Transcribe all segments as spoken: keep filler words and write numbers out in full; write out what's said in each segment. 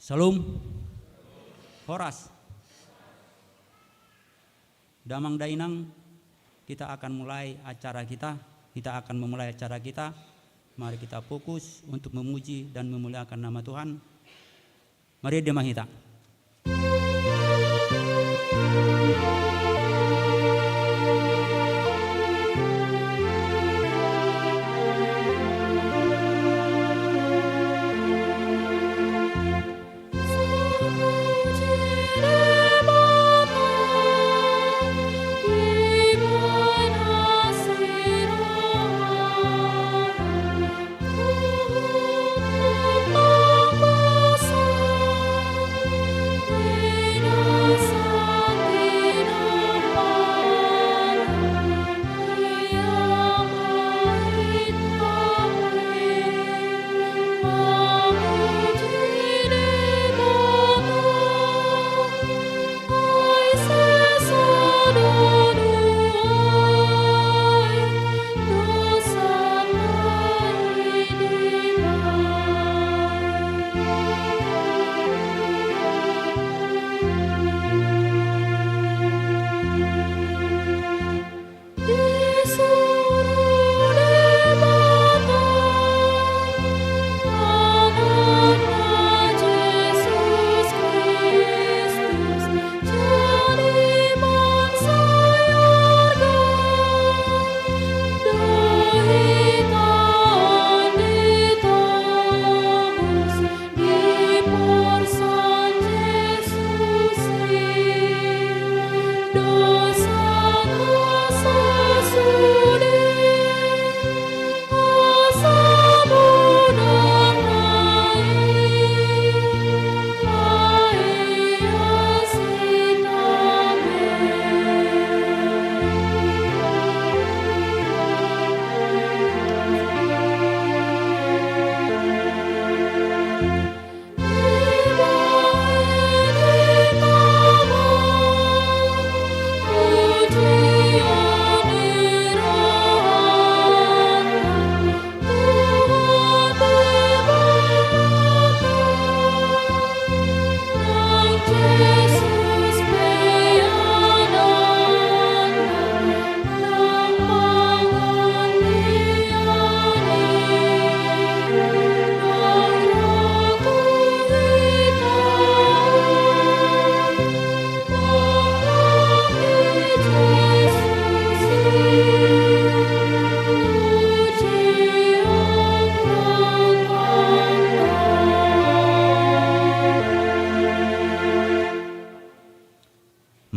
Shalom. Horas. Damang dainang, kita akan mulai acara kita. Kita akan memulai acara kita. Mari kita fokus untuk memuji dan memuliakan nama Tuhan. Marende ma hita.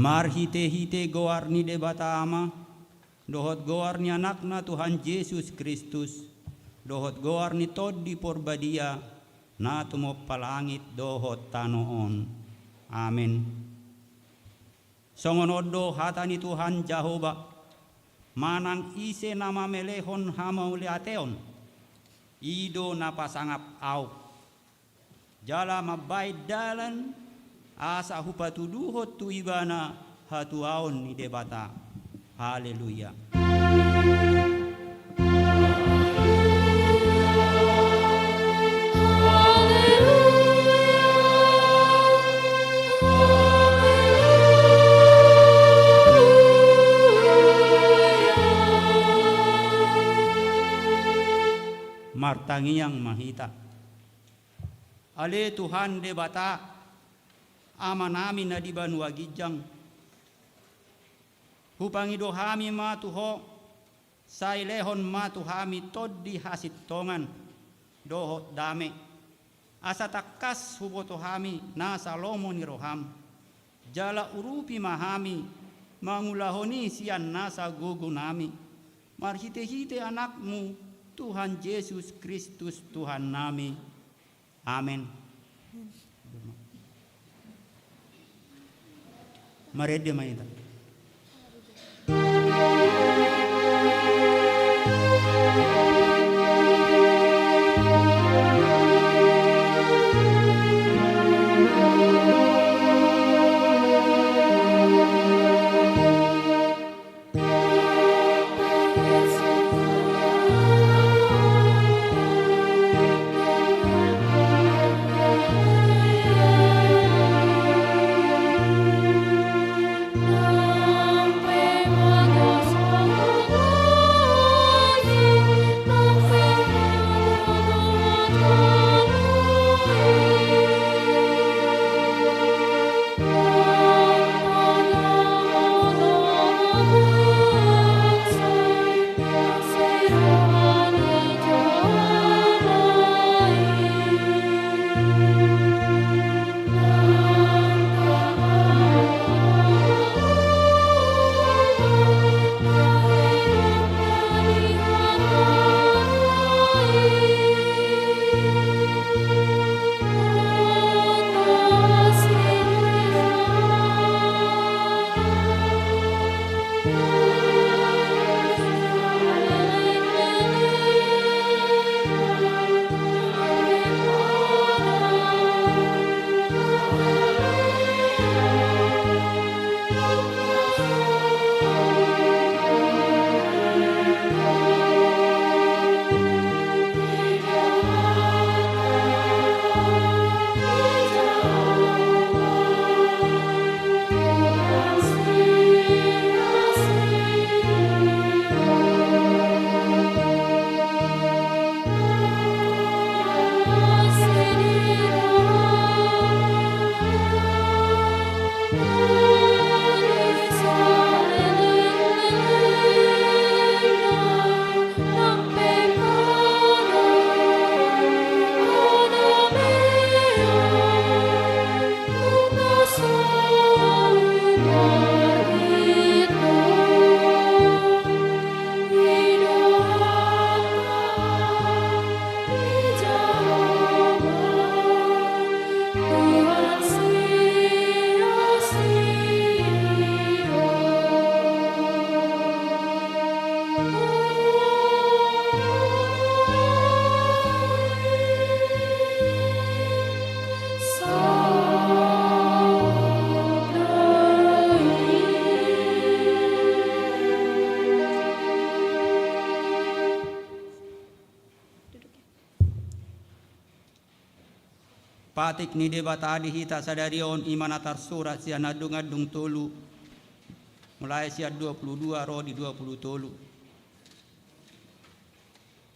Marhitehite goar ni Debata Ama, dohot goar ni Anakna Tuhan Jesus Kristus, dohot goar ni Tondi Porbadia, na tumompa langit dohot tano on. Amen. Songon on do hata ni Tuhan Jahowa, manang ise na mamelehon hamauliateon, i do na pasangap Ahu. Jala mambahen dalan asa hupatuduhon tu ibana hatuaon ni Debata. Haleluya. Martangiang ma hita. Ale Tuhan Debata, Amanami na di banua ginjang, hupangido hami ma tu Ho, sai lehon ma tu hami tondi hasintongan dohot dame, asa tangkas huboto hami nasa lomo ni roham. Jala urupi ma hami mangulahon i sian nasa gogonami, marhitehite Anakmu, Tuhan Jesus Kristus Tuhannami. Amen. Marende ma hita. Patik ni Debata di hita sadari on i ma na tarsurat sian Andung-andung tolu, mulai sian dua pulu dua ro di dua pulu tolu.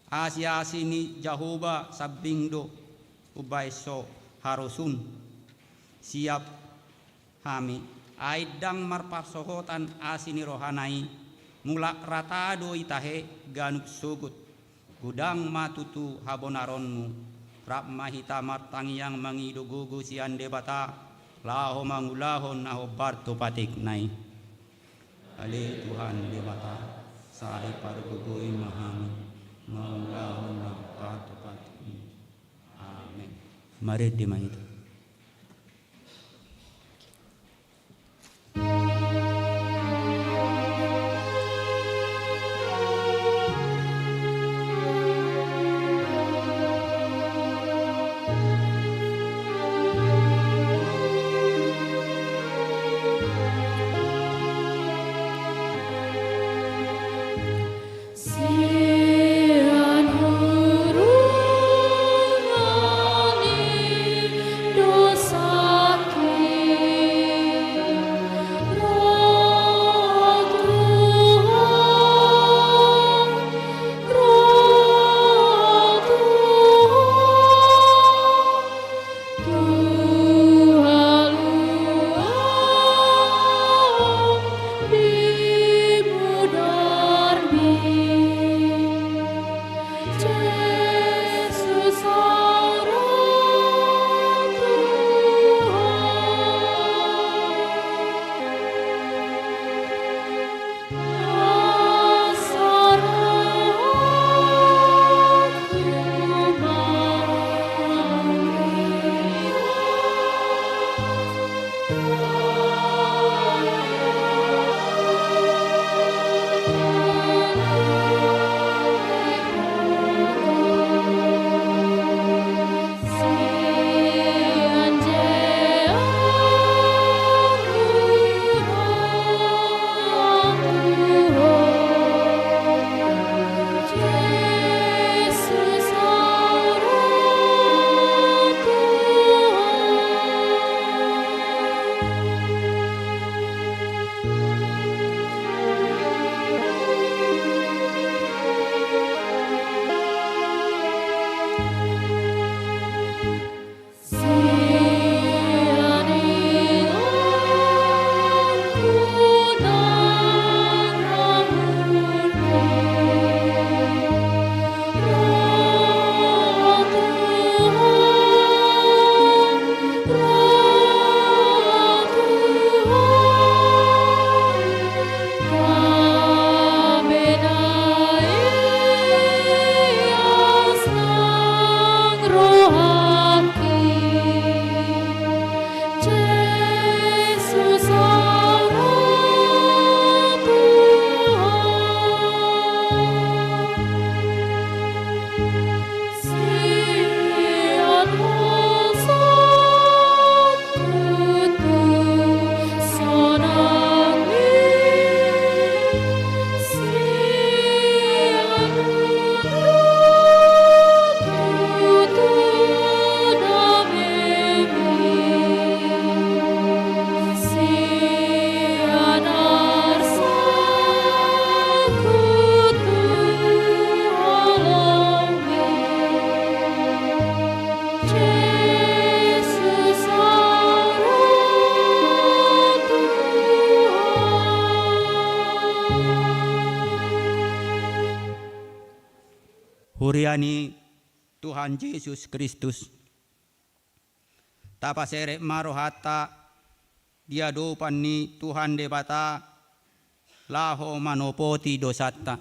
Asi-asi ni Jahowa sambing do, umbahen so harosun. Siap hami, ai ndang marparsohotan asi ni rohana i, mulak rata do i tahe ganup sogot. Godang ma tutu habonaronmu, rap ma hita martangiang mangido gogo sian Debata, laho mangulahon na hombar tu patikna i. Ale Tuhan Debata, sai pargogoi ma hami mangulahon na hombar tu patikmi. Amen. Marende ma hita. Huria ni Tuhan Jesus Kristus, tapaseret ma rohanta di adopan ni Tuhan Debata laho manopoti dosanta.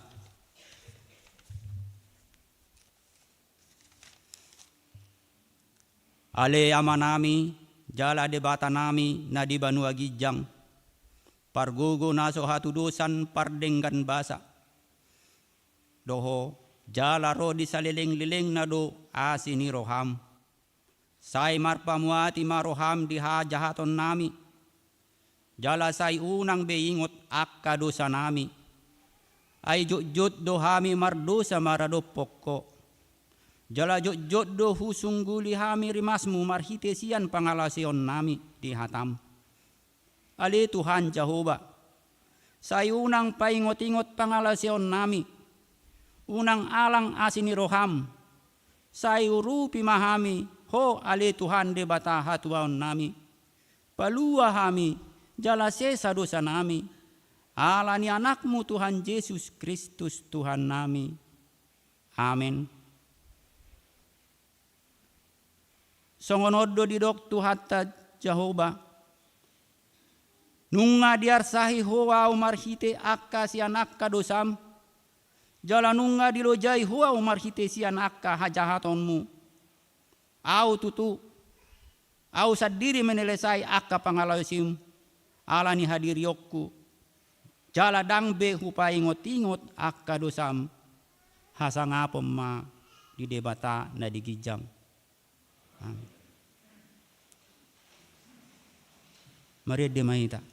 Ale Amanami, jala Debatanami na di banua ginjang, pargogo na so hatudosan pardenggan basa, dohot jala ro di salelenglelengna do asi ni roham. Sai marpamuati ma roham di hajahatonnami, jala sai unang be ingot angka dosanami. Ai jotjot do hami mardosa maradophon Ho. Jala jotjot do husungguli hami rimasmu marhite sian pangalaosion nami di hatam. Ale Tuhan Jahowa, sai unang paingot-ingot pangalaosion nami, unang alang asi ni roham, sai urupi ma hami, Ho ale Tuhan Debata hatuaon nami. Palua hami, jala sesa dosa nami, ala ni Anakmu Tuhan Jesus Kristus Tuhan nami. Amen. Songon on do didok Tuhanta Jahowa, nunga diarsahi Ho ahu marhite angka sian angka dosam, jala nunga dilojai Ho ahu marhite sian angka hajahatonmu. Ahu tutu, ahu sandiri menelesai angka pangalaosim, ala ni hadirionku, jala ndang be hupaingot-ingot angka dosam. Hasangapon ma di Debata na di ginjang. Amen. Marende ma hita.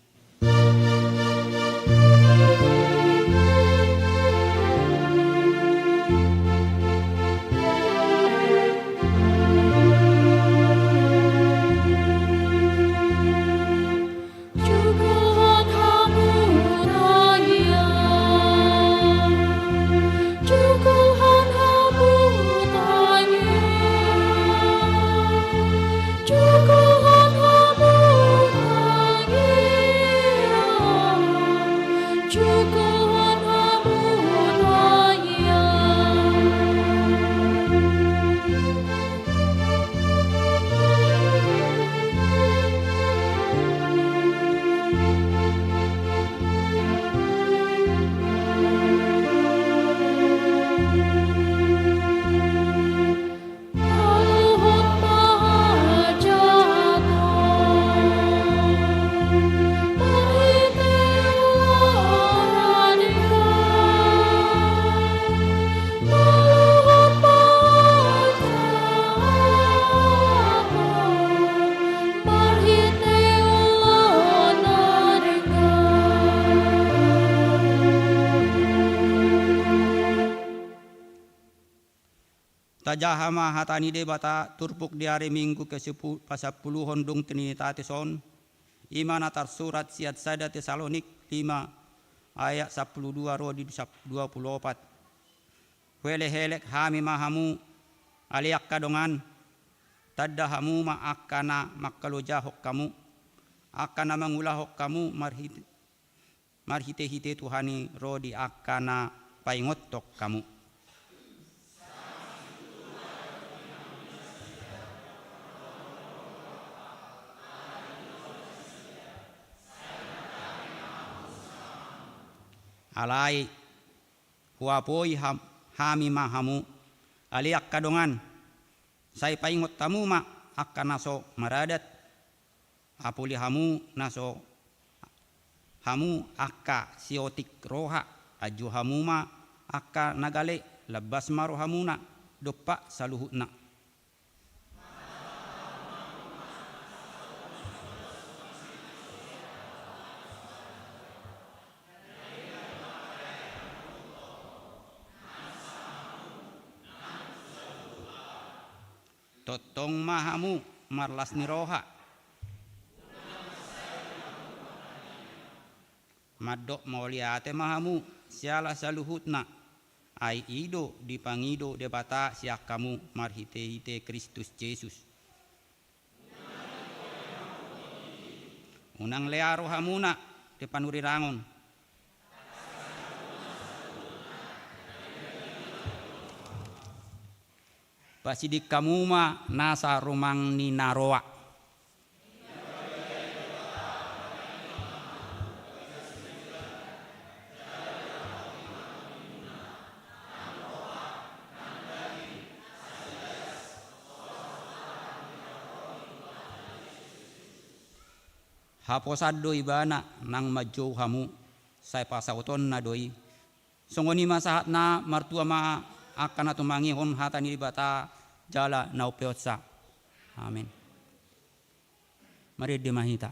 Tajaha ma hata ni Debata turpuk di ari Minggu ke sepuluh, pasampuluhon dung Trinitatis on, i ma na tarsurat sian sada Tesalonik lima ayat sampulu dua ro di sap-, dua pulu opat. Huelek-elek hami ma hamu, ale angka dongan, tanda hamu ma angka na mangkalojahon hamu, angka na mangulahon hamu marhit-, marhite-hite Tuhan i ro di angka na paingothon hamu. Alai, huapoi ham-, hami ma hamu, ale angka dongan, sai paingot hamu ma angka na so maradat, apuli hamu na so hamu angka siotik roha, anju hamu ma angka na gale, lambas ma rohamuna dompak saluhutna. Tongtong ma hamu marlas ni roha. Mandok mauliate ma hamu siala saluhutna, ai i do dipangido Debata sian hamu marhite-hite Kristus Jesus. Unang lea rohamuna di panurirangon. Pasiding hamu ma nasa rumang ni na roa. Haposan do ibana nang manjou hamu, sai pasautonna do i. Songon i ma sahatna, martua ma angka na tumangihon hata ni Debata jala na umpeopsa. Amen. Marende ma hita.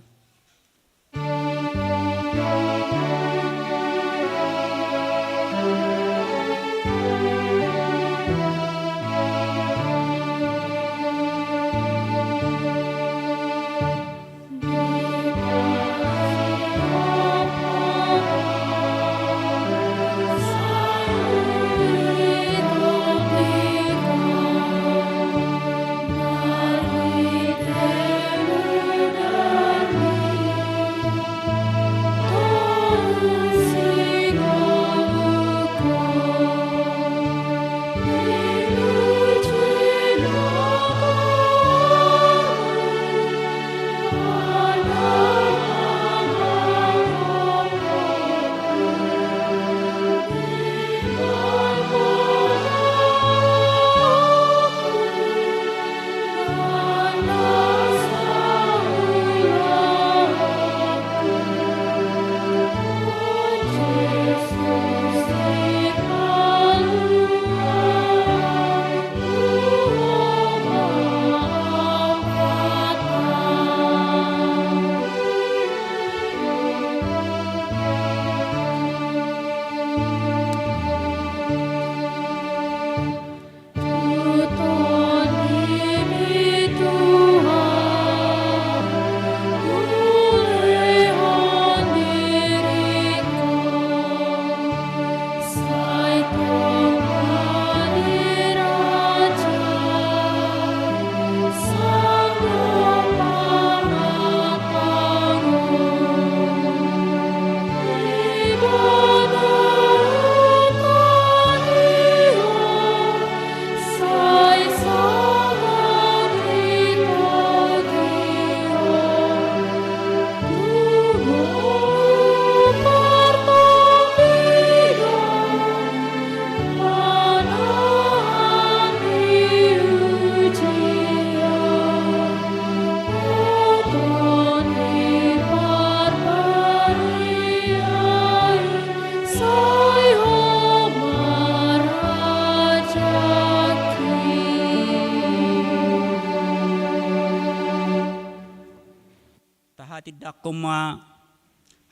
Tindangkon ma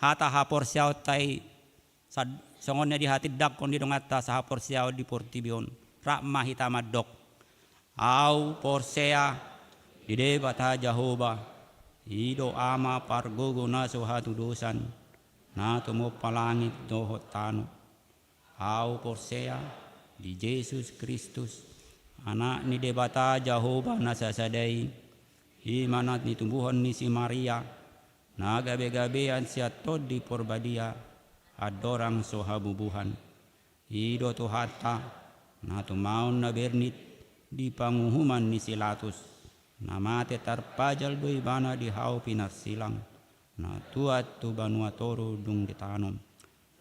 hata haporseaonta i, sad-, songon na dihatindangkon ni donganta sahaporseaon di portibi on. Rap ma hita mandok: Ahu porsea di Debata Jahowa, i do Ama pargogo na so hatudosan, na tumompa langit dohot tano. Ahu porsea di Jesus Kristus, Anak ni Debata Jahowa na sasada i, i ma na tinumbuhon ni si Maria, na gabegabean sian Tondi Porbadia, andorang so habubuhan. I do Tuhanta, na tumaon na bernit di panguhuman ni si Latus, na mate tarpajal do ibana di hau pinarsilang, na tuat tu banua toru dung ditanom,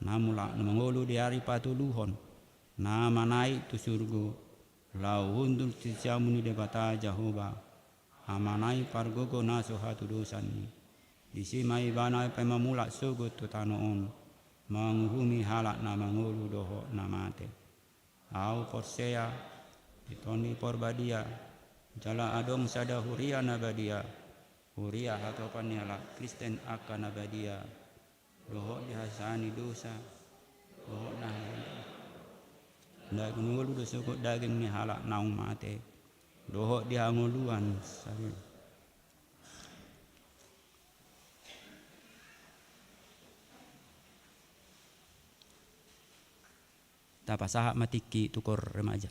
na mulak na mangolu di ari patoluhon, na manaek tu surgo, laho hundul tu siamun ni Debata Jahowa, Amana i pargogo na so hatudosan i. Disi ma ibana paima mulak sogot tu tano on, manguhumi halak na mangolu dohot na mate. Ahu porsea di Tondi Porbadia, jala adong sada huria na badia, huria hatopan ni halak Kristen angka na badia, dohot di hasesaan ni dosa, dohot na, na ngolu do sogot daging ni halak naung mate, dohot di hangoluan sabi. Tapasahat ma tingki tu koor remaja.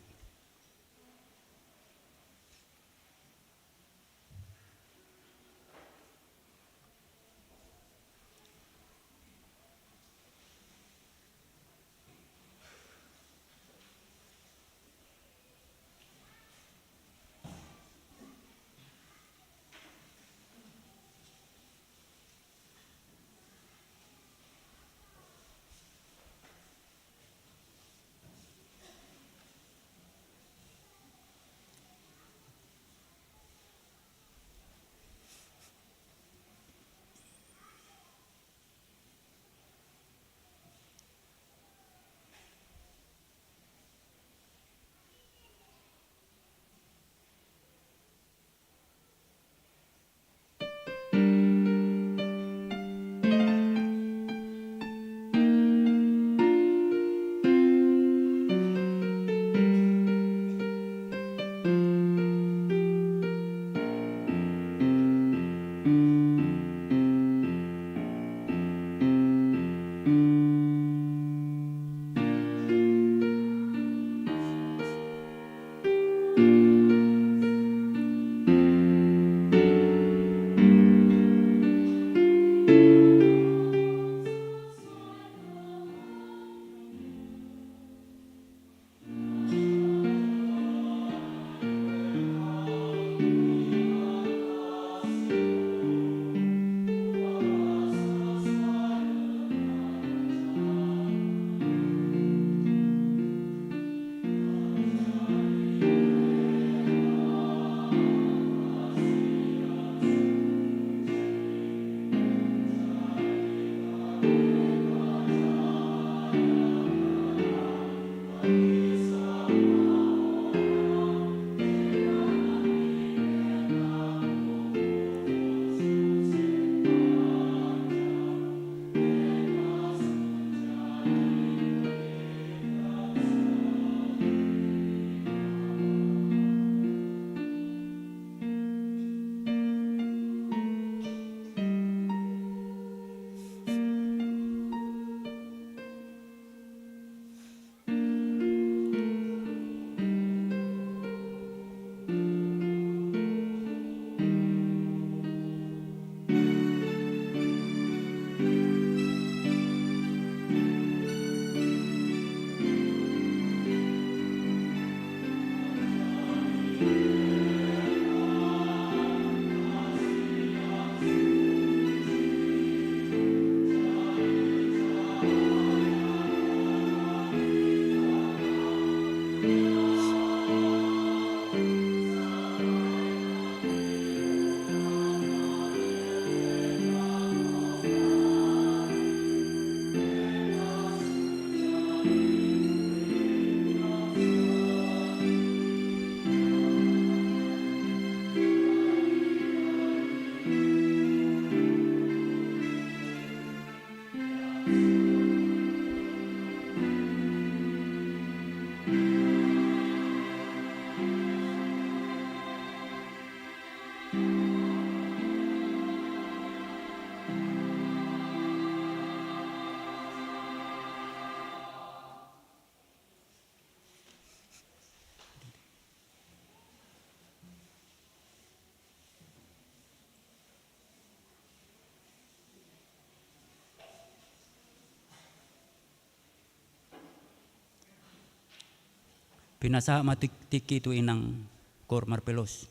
Pinasahat ma tingki tu inang Kor Marpelos.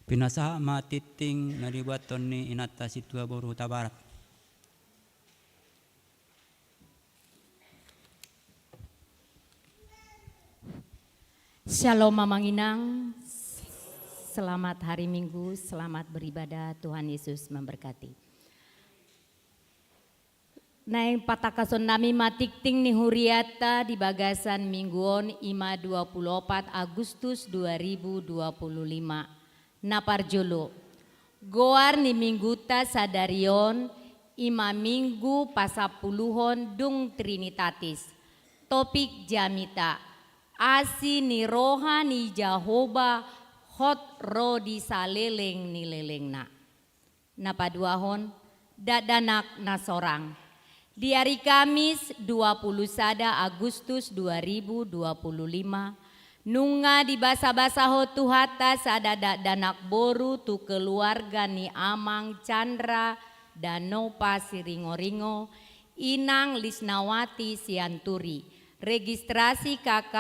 Pinasahat ma tingting na dibuathon ni inanta sintua boru Hutabarat. Shalom Amang Inang. Selamat hari Minggu, selamat beribadah, Tuhan Yesus memberkati. Naeng patangkashon nami ma tingting ni hurianta di bagasan Minggu on, i ma dua puluh opat Agustus dua ribu dua puluh lima. Na parjolo, goar ni Mingguta sadari on i ma Minggu pasampuluhon dung Trinitatis. Topik jamita: Asi ni roha ni Jahowa hot ro di saleleng ni lelengna. Na paduahon, dakdanak na sorang. Di ari Kamis dua puluh sada Agustus dua ribu dua puluh lima, nunga dibasabasahon Tuhanta sada dakdanak boru tu keluarga ni Amang Chandra Danopa Siringoringo, Inang Lisnawati Sianturi, registrasi K K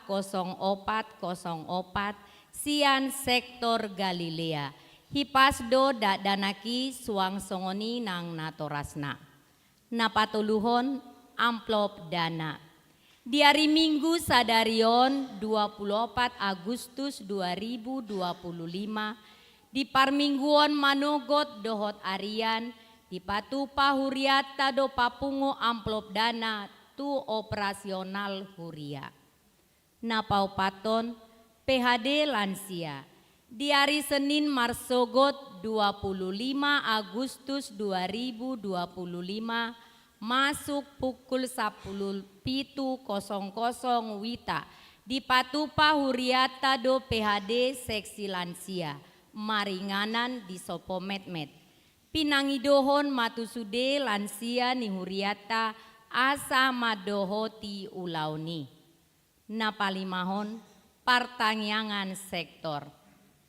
kosong opat kosong opat, sian sektor Galilea. Hipas do dakdanak i suang songon i nang natorasna. Na patoluhon, amplop dana. Di ari Minggu sadari on, dua puluh opat Agustus dua ribu dua puluh lima, di parmingguon manogot dohot arian, dipatupa hurianta do papungu amplop dana tu operasional huria. Na paopathon, P H D lansia. Di ari Senin marsogot dua puluh lima Agustus dua ribu dua puluh lima, masuk pukul sampulu pitu kosong kosong wita, dipatupa hurianta do P H D seksi lansia, maringanan di Sopometmet. Pinangidohon ma tu sude lansia ni hurianta asa mandohoti ulaon i. Na palimahon, partangiangan sektor.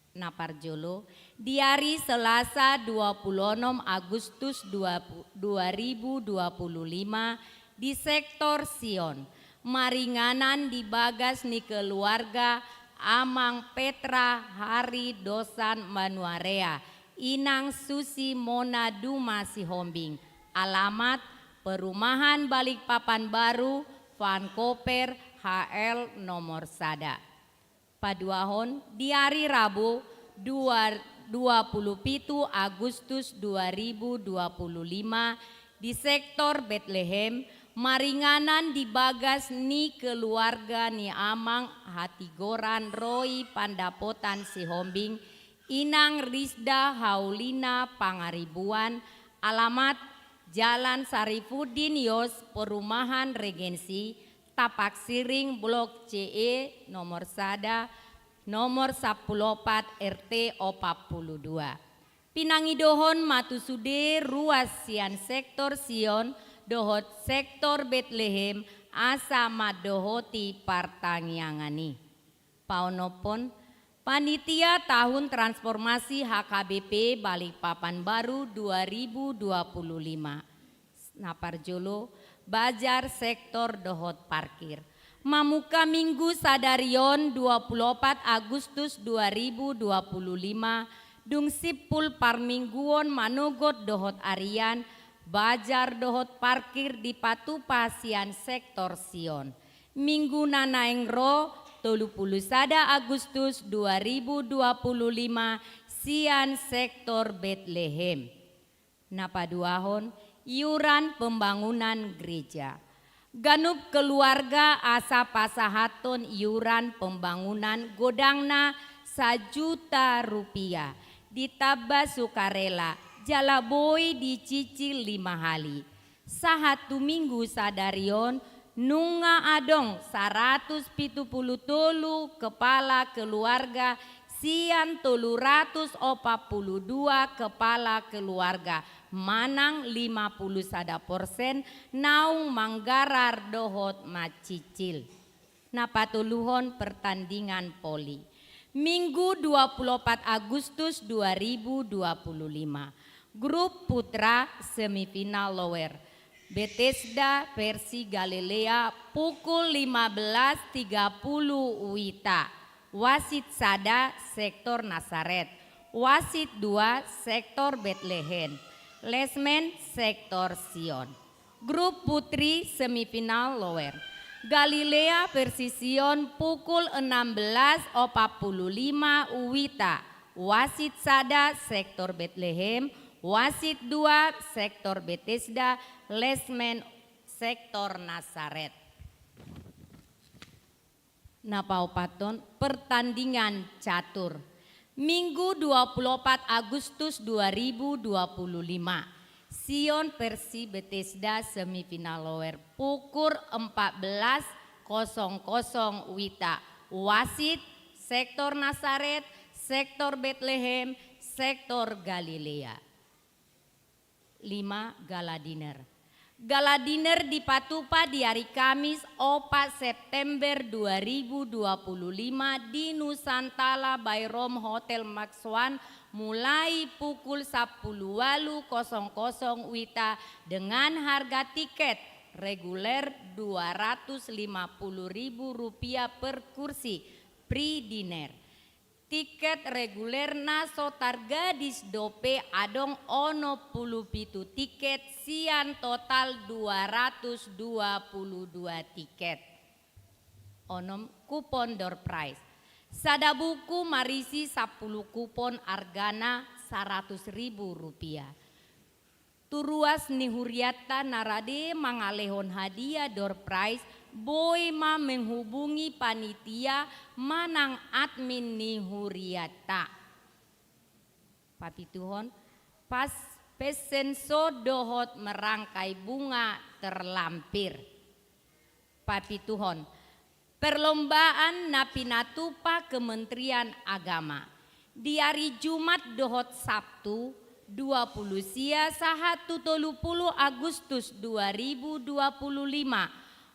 Na parjolo, di ari Selasa dua puluh onom Agustus dua, dua ribu dua puluh lima, di sektor Sion, maringanan di bagas ni keluarga Amang Petra Hari Dosan Manuarea, Inang Susi Mona Duma Sihombing, alamat Perumahan Balikpapan Baru, Vancouver, H L nomor sada. Paduahon, di ari Rabu, dua, dua puluh pitu Agustus dua ribu dua puluh lima, di sektor Betlehem, maringanan di bagas ni keluarga ni Amang Hatigoran Roy Pandapotan Sihombing, Inang Risda Haulina Pangaribuan, alamat Jalan Sarifuddin Yos, Perumahan Regensi, Tapak Siring, Blok C E, nomor sada, nomor sampulu opat, R T opat pulu dua. Pinangidohon ma tu sude ruas sian sektor Sion dohot sektor Betlehem asa mandohoti partangiangan i. Paonomhon, panitia tahun transformasi H K B P Balikpapan Baru dua ribu dua puluh lima. Na parjolo, bazar sektor dohot parkir. Mamungka Minggu sadari on, dua puluh opat Agustus dua ribu dua puluh lima, dung simpul parmingguon manogot dohot arian, bazar dohot parkir dipatupa sian sektor Sion. Minggu na naeng ro, tolu pulu sada Agustus dua ribu dua pulu lima, sian sektor Betlehem. Na paduahon, iuran pembangunan gereja. Ganup keluarga asa pasahathon iuran pembangunan godangna sajuta rupiah, ditamba sukarela, jala boi dicicil lima hali. Sahat tu Minggu sadari on, nunga adong saratus pitu pulu tolu kepala keluarga sian tolu ratus opat pulu dua kepala keluarga, manang lima pulu sada persen naung manggarar dohot mancicil. Na patoluhon, pertandingan voli. Minggu dua puluh opat Agustus dua ribu dua puluh lima. Grup putra semifinal lower. Bethesda versi Galilea pukul lima belas tiga puluh wita. Wasit sada sektor Nasaret. Wasit dua, sektor Betlehem. Lesmen, sektor Sion. Grup putri, semifinal lower. Galilea versi Sion pukul enam belas empat puluh lima wita. Wasit sada, sektor Betlehem. Wasit dua, sektor Betesda. Lesmen, sektor Nasaret. Na paopathon, pertandingan catur. Minggu dua puluh opat Agustus dua ribu dua puluh lima. Sion versi Betesda, semifinal lower pukul empat belas kosong kosong wita. Wasit, sektor Nasaret, sektor Betlehem, sektor Galilea. Lima, gala dinner. Gala dinner dipatupa di ari Kamis, opat September dua ribu dua puluh lima, di Nusantala Ballroom Hotel Max One, mulai pukul sampulu ualu kosong kosong wita, dengan harga tiket reguler dua ratus lima puluh ribu rupiah per kursi, pre-dinner. Tiket reguler na so targadis dope adong onom pulu pitu tiket sian total dua ratus dua pulu dua tiket. Onom, kupon door prize. Sada buku marisi sampulu kupon, argana saratus ribu rupiah. Tu ruas ni hurianta na rade mangalehon hadiah door prize, boi ma menghubungi panitia manang admin ni hurianta. Papituhon, pas, pesen so dohot merangkai bunga terlampir. Papituhon, perlombaan na pinatupa Kementerian Agama. Di ari Jumat dohot Sabtu, dua pulu sia sahat tu tolu pulu Agustus dua ribu dua puluh lima,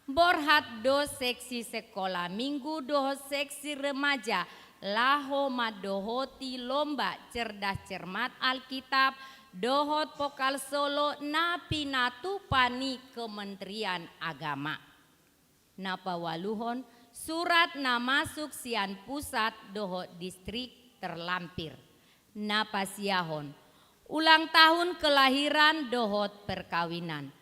borhat do seksi sekolah minggu dohot seksi remaja laho mandohoti lomba cerdas cermat Alkitab dohot vokal solo na pinatupa ni Kementerian Agama. Na paualuhon, surat na masuk sian pusat dohot distrik terlampir. Na pasiahon, ulang tahun kelahiran dohot perkawinan.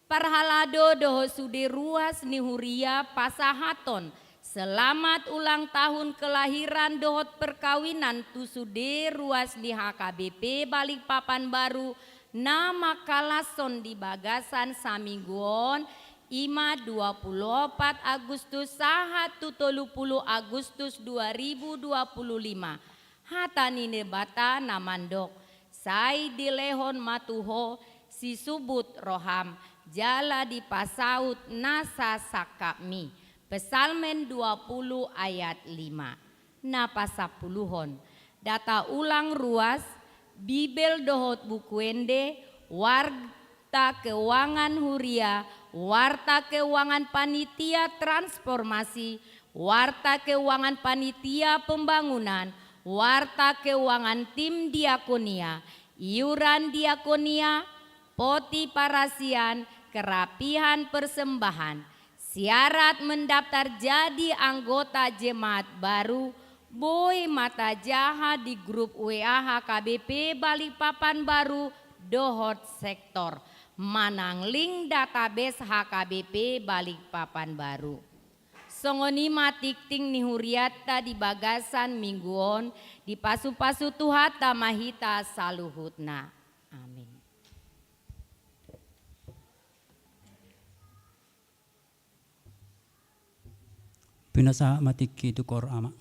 Parhalado dohot sude ruas ni huria pasahathon selamat ulang tahun kelahiran dohot perkawinan tu sude ruas ni H K B P Balikpapan Baru na mangkalashon di bagasan saminggu on, i ma dua pulu opat Agustus sahat tu tolu pulu Agustus dua ribu dua pulu lima. Hata ni Debata na mandok, sai dilehon ma tu ho sisubut roham, jala dipasaut nasa sangkapmi. Psalmen dua pulu ayat lima. Na pasampuluhon, data ulang ruas, Bibel dohot Buku Ende, warta keuangan huria, warta keuangan panitia transformasi, warta keuangan panitia pembangunan, warta keuangan tim diakonia, iuran diakonia, poti parasian, kerapihan persembahan, syarat mendaftar jadi anggota jemaat baru, boi ma tajaha di grup W A H K B P Balikpapan Baru dohot sektor, manang link database H K B P Balikpapan Baru. Songon i ma tingting ni hurianta di bagasan minggu on, dipasupasu Tuhanta ma hita saluhutna. Amin. Pinasahat ma tingki tu koor, Ama.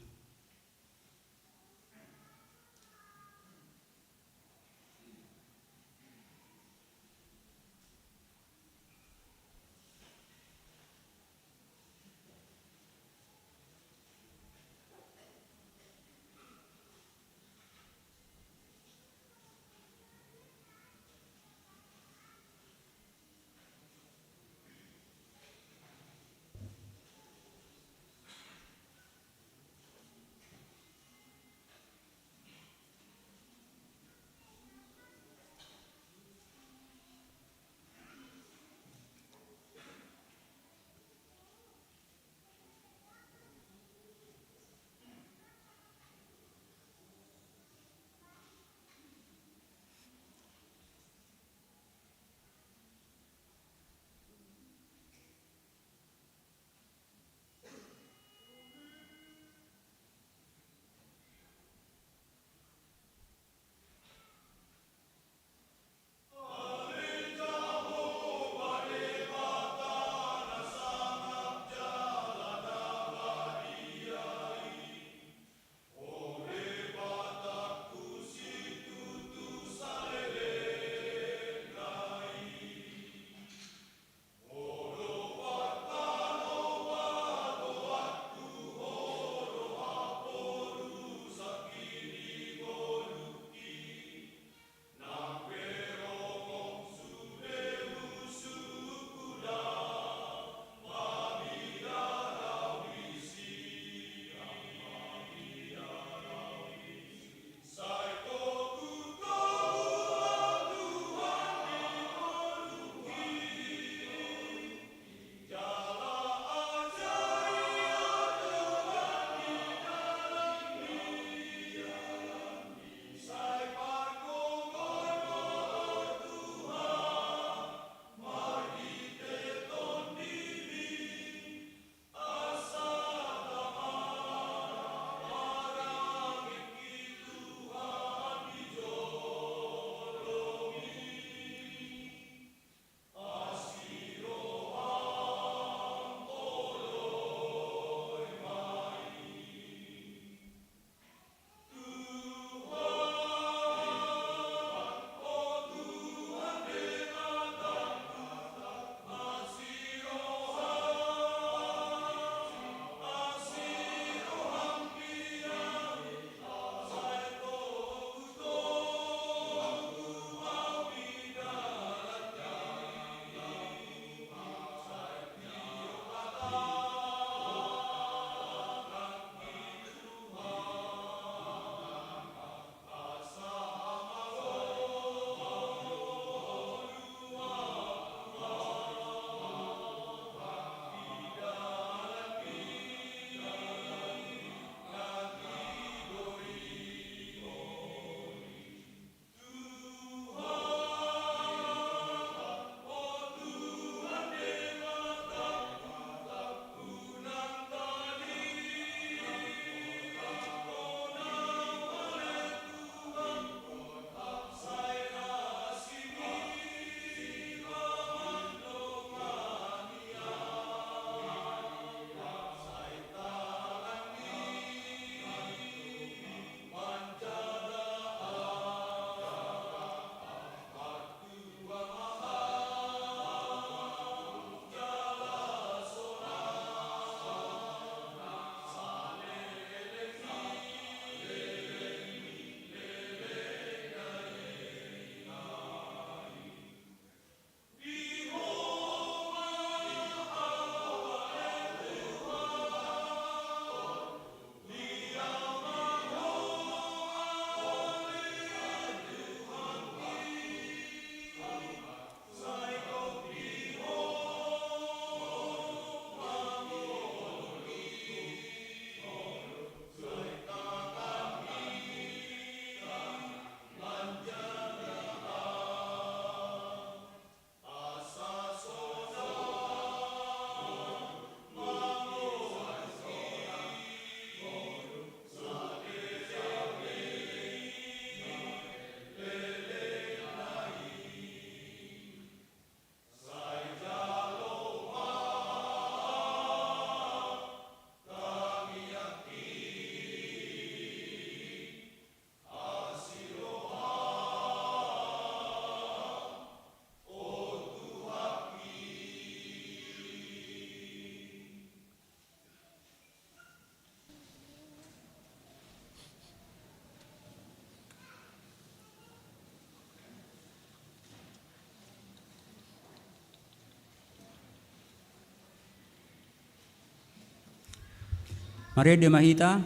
Marende ma hita,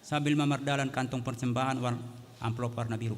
sambil ma mardalan kantong persembahan war-, amplop warna biru.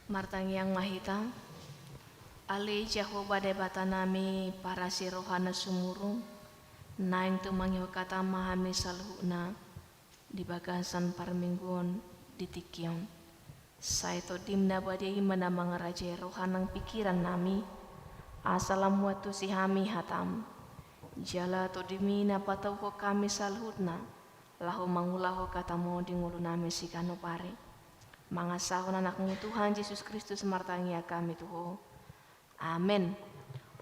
Martangiang ma hita. Ale Jahowa Debatanami, parasi roha na sumurung, naeng tumangihon hataM ma hami saluhutna di bagasan parmingguon di tingki on. Sai TondiM na badia i ma na mangarajai roha nang pingkirannami, asa lam huantusi hami hataM. Jala TondiMi na patauhon hami saluhutna, laho mangulahon hataM on di ngolunami siganup ari. Mangasahon AnakMu Tuhan Jesus Kristus martangiang hami tu Ho. Amen.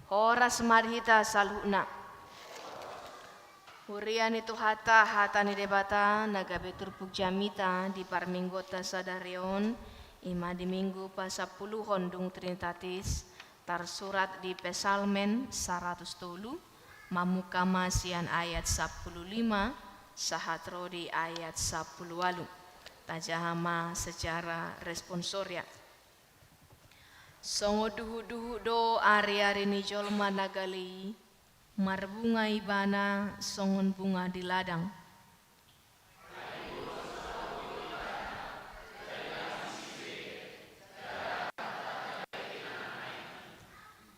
Horas ma di hita saluhutna. Huria ni Tuhanta, hata ni Debata na gabe turpuk jamita di parmingguonta sadari on, i ma di Minggu pasampuluhon dung Trinitatis, tarsurat di Psalmen saratus tolu, mamungka ma sian ayat sampulu lima sahat ro di ayat sampulu ualu. Tajaha ma secara responsoria. Songon duhutduhut do ariari ni jolma na gale i, Marbunga ibana songon bunga di ladang.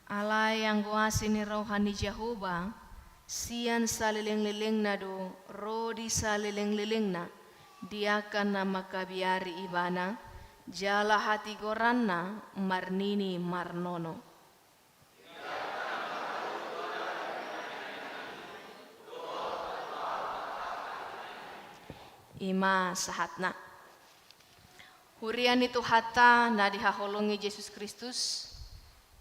Alai anggo asi ni roha ni Jahowa, sian salelenglelengna do ro di salelenglelengna, di angka na mangkabiari ibana, jala hatigoranna marnini marnono. I ma sahatna. Huria ni Tuhanta na dihaholongi Jesus Kristus,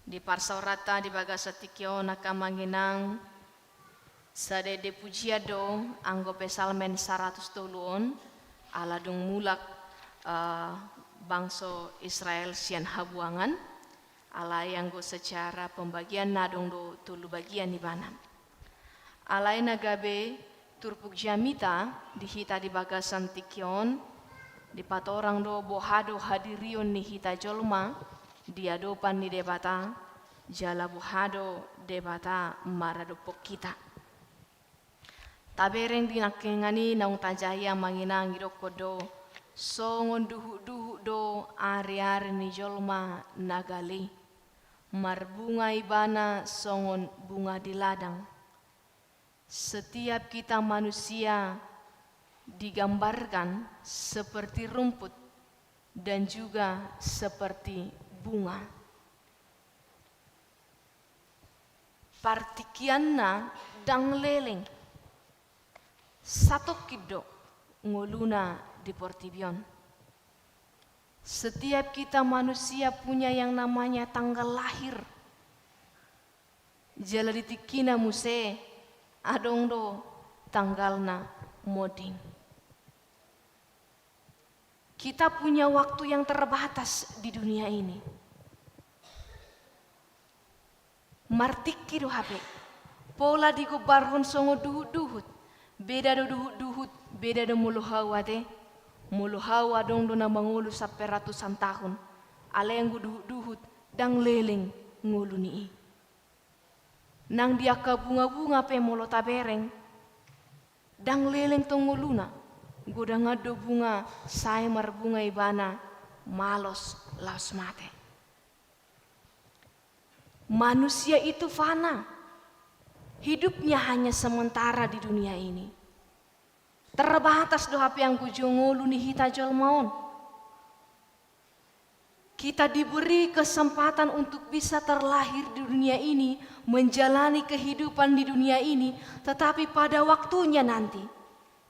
di parsaoranta di bagasan tingki on angka amang inang, sada ende pujian do anggo Psalmen saratus tolu on, ala dung mulak, eh, bangso Israel sian habuangan, alai anggo secara pembagian na adong do tolu bagian ibana. Alai na gabe turpuk jamita di hita di bagasan tingki on, dipatorang do boha do hadirion ni hita jolma di adopan ni Debata, jala boha do Debata maradophon hita. Tabereng di nangkiningan i naung tajaha i amang inang, didokkon do, songon duhutduhut do ariari ni jolma na gale. Marbunga ibana songon bunga di ladang. Setiap kita manusia digambarkan seperti rumput dan juga seperti bunga. Partingkianna ndang leleng. Satongkin do ngoluna di portibi on. Setiap kita manusia punya yang namanya tanggal lahir. Jala di tingkina muse adong do tanggalna monding. Kita punya waktu yang terbatas di dunia ini. Martingki do hape. Pola digombarhon songon duhutduhut. Beda do duhutduhut, beda do molo hau ate. Molo hau adong do na mangolu sampe ratusan tahun. Alai anggo duhutduhut, ndang leleng ngolu ni i. Nang di angka bungabunga pe molo tabereng, ndang leleng tong ngoluna, godang do bunga, sai marbunga ibana, malos, laos mate. Manusia itu fana, hidupnya hanya sementara di dunia ini. Terbatas do hape anggo jo ngolu ni hita jolma on. Kita diberi kesempatan untuk bisa terlahir di dunia ini, menjalani kehidupan di dunia ini, tetapi pada waktunya nanti,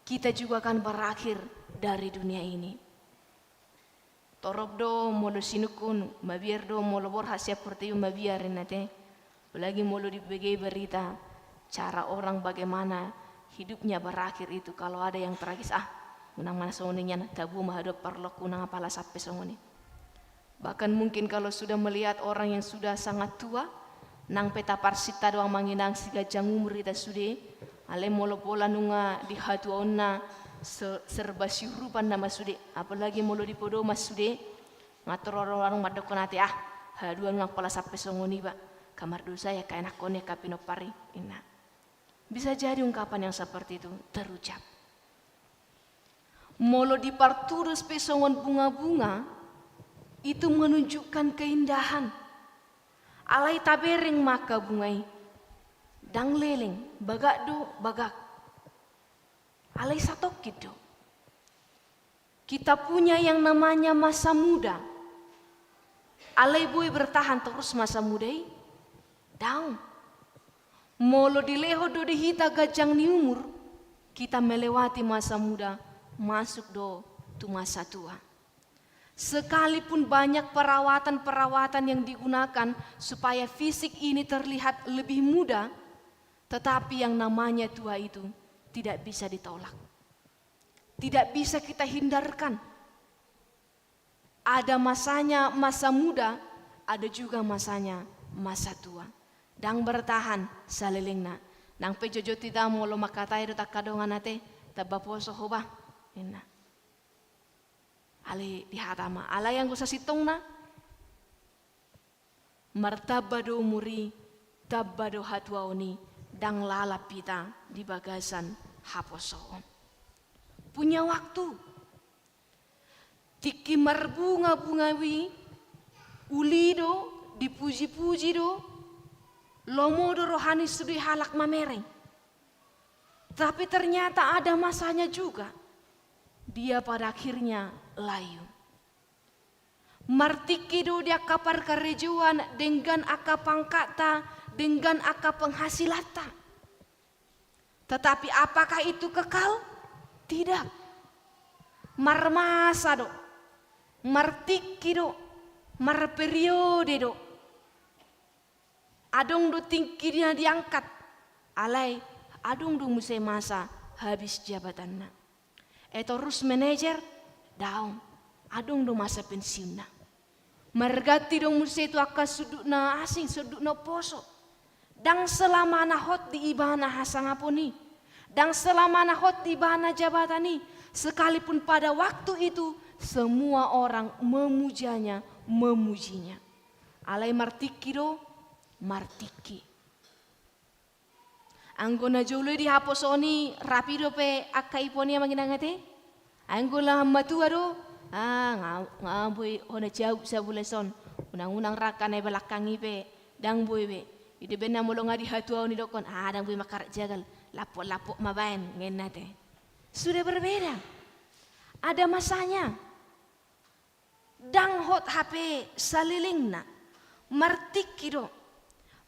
kita juga akan berakhir dari dunia ini. Torop do molo sinungkun, mabiar do molo borhat sian portibi on, mabiar inna te. Apalagi molo dibege berita, cara orang bagaimana hidupnya berakhir itu, kalau ada yang tragis, ah, unang ma na songon i nian, tabo ma haduan parlokku, unang apala sampe songon i. Bahkan mungkin kalau sudah melihat orang yang sudah sangat tua, nang pe taparsinta do amang inang siganjang umur hita sude, alai molo pola nunga di hatuaonna se-, serba siurupan nama sude, apalagi molo di podoman sude, nga torop do orang mandokkon ate, ah, haduan unang pola sampe songon i ba, nga mardosa i angka anakkon i, angka pinompar i, inna. Bisa jadi ungkapan yang seperti itu terucap. Molo dipartudos pe songon bungabunga, itu menunjukkan keindahan. Alai tabereng ma angka bunga i, ndang leleng, bagak do bagak. Alai satongkin do. Kita punya yang namanya masa muda. Alai boi bertahan torus masa muda i? Daong. Molo dilehon do di hita ganjang ni umur, kita melewati masa muda, masuk do tu masa tua. Sekalipun banyak perawatan-perawatan yang digunakan supaya fisik ini terlihat lebih muda, tetapi yang namanya tua itu tidak bisa ditolak. Tidak bisa kita hindarkan. Ada masanya masa muda, ada juga masanya masa tua. Ndang bertahan salelengna. Nang pe jotjot hita molo mangkatai do angka dongan ate, tamba poso ho ba, inna. Alai dihata ma, alai anggo sasintongna, martamba do umur i, tamba do hatuaon i, Ndang lalap hita di bagasan haposoon. Punya waktu. Tingki marbunga-bunga i, uli do, dipuji-puji do, lomo do rohani sude halak mamereng. Tapi ternyata ada masanya juga. Dia pada akhirnya layu. Martingki do di angka parkarejoan, denggan angka pangkatta, denggan angka penghasilanta. Tetapi apakah itu kekal? Tidak. Marmasa do, martingki do, marperiode do. Adong do tingki na diangkat, alai adong do muse masa habis jabatanna. Etorus manajer, daong, adong do masa pensiunna. Marganti do muse tu angka sundut na asing, sundut na poso. Ndang selamana hot di ibana hasangapon i. Ndang selamana hot di ibana jabatan i. Sekalipun pada waktu itu semua orang memujanya, memujinya. Alai martingki do, martingki. Anggo na jolo i di haposoon i rapi dope angka ipon i, amang inang ate? Anggo laho matua do, ah, nga, nga boi hona jauk sabula son. Unang-unang rangka na i balakang i pe, ndang boi be. I do baen na molo nga di hatuaon i dokkon, ah, ndang boi mangkarak jagal, lappok-lappok ma baen, ninna ate. Sudah berbeda. Ada masanya. Ndang hot hape salelengna, martingki do.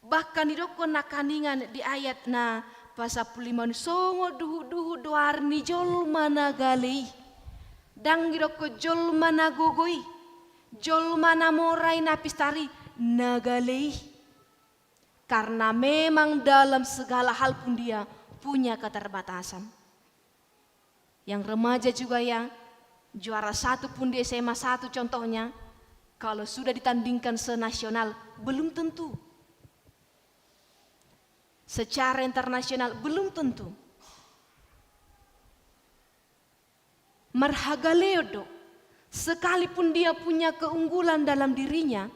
Bahkan didokkon nangkiningan di ayat na pasampulu lima on, songon duhut-duhut do ari ni jolma na gale i. Ndang didokkon jolma na gogo i, jolma na mora i, na pistar i, na gale i. Karena memang dalam segala hal pun dia punya keterbatasan. Yang remaja juga ya, juara satu pun di S M A satu contohnya, kalau sudah ditandingkan senasional, belum tentu. Secara internasional, belum tentu. Marhagaleon do, sekalipun dia punya keunggulan dalam dirinya,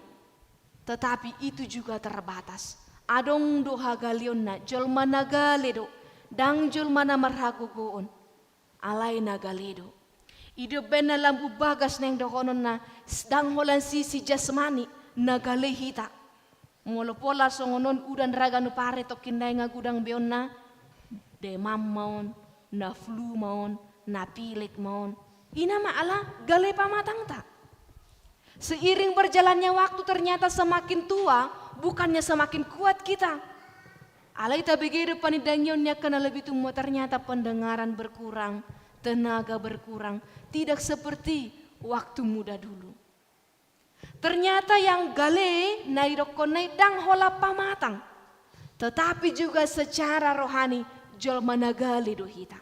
tetapi itu juga terbatas. Adong do hagaleonna, jolma na gale do, ndang jolma na marhagogoon. Alai na gale do. I do baen na lambung bagas naeng dohononna, ndang holan sisi jasmani, na gale hita. Molo pola songon on udan ra ganup ari, tongkin nai nga godang be on, na demam ma on, na flu ma on, na pilek ma on. Ina ma ala gale pamatangta. Seiring berjalannya waktu, ternyata semakin tua, bukannya semakin kuat kita. Alai tabege do panindangion ni angka na lobi tumua, ternyata pendengaran berkurang, tenaga berkurang, tidak seperti waktu muda dulu. Ternyata yang gale na didokkon i ndang holan pamatang, tetapi juga secara rohani jolma na gale do hita.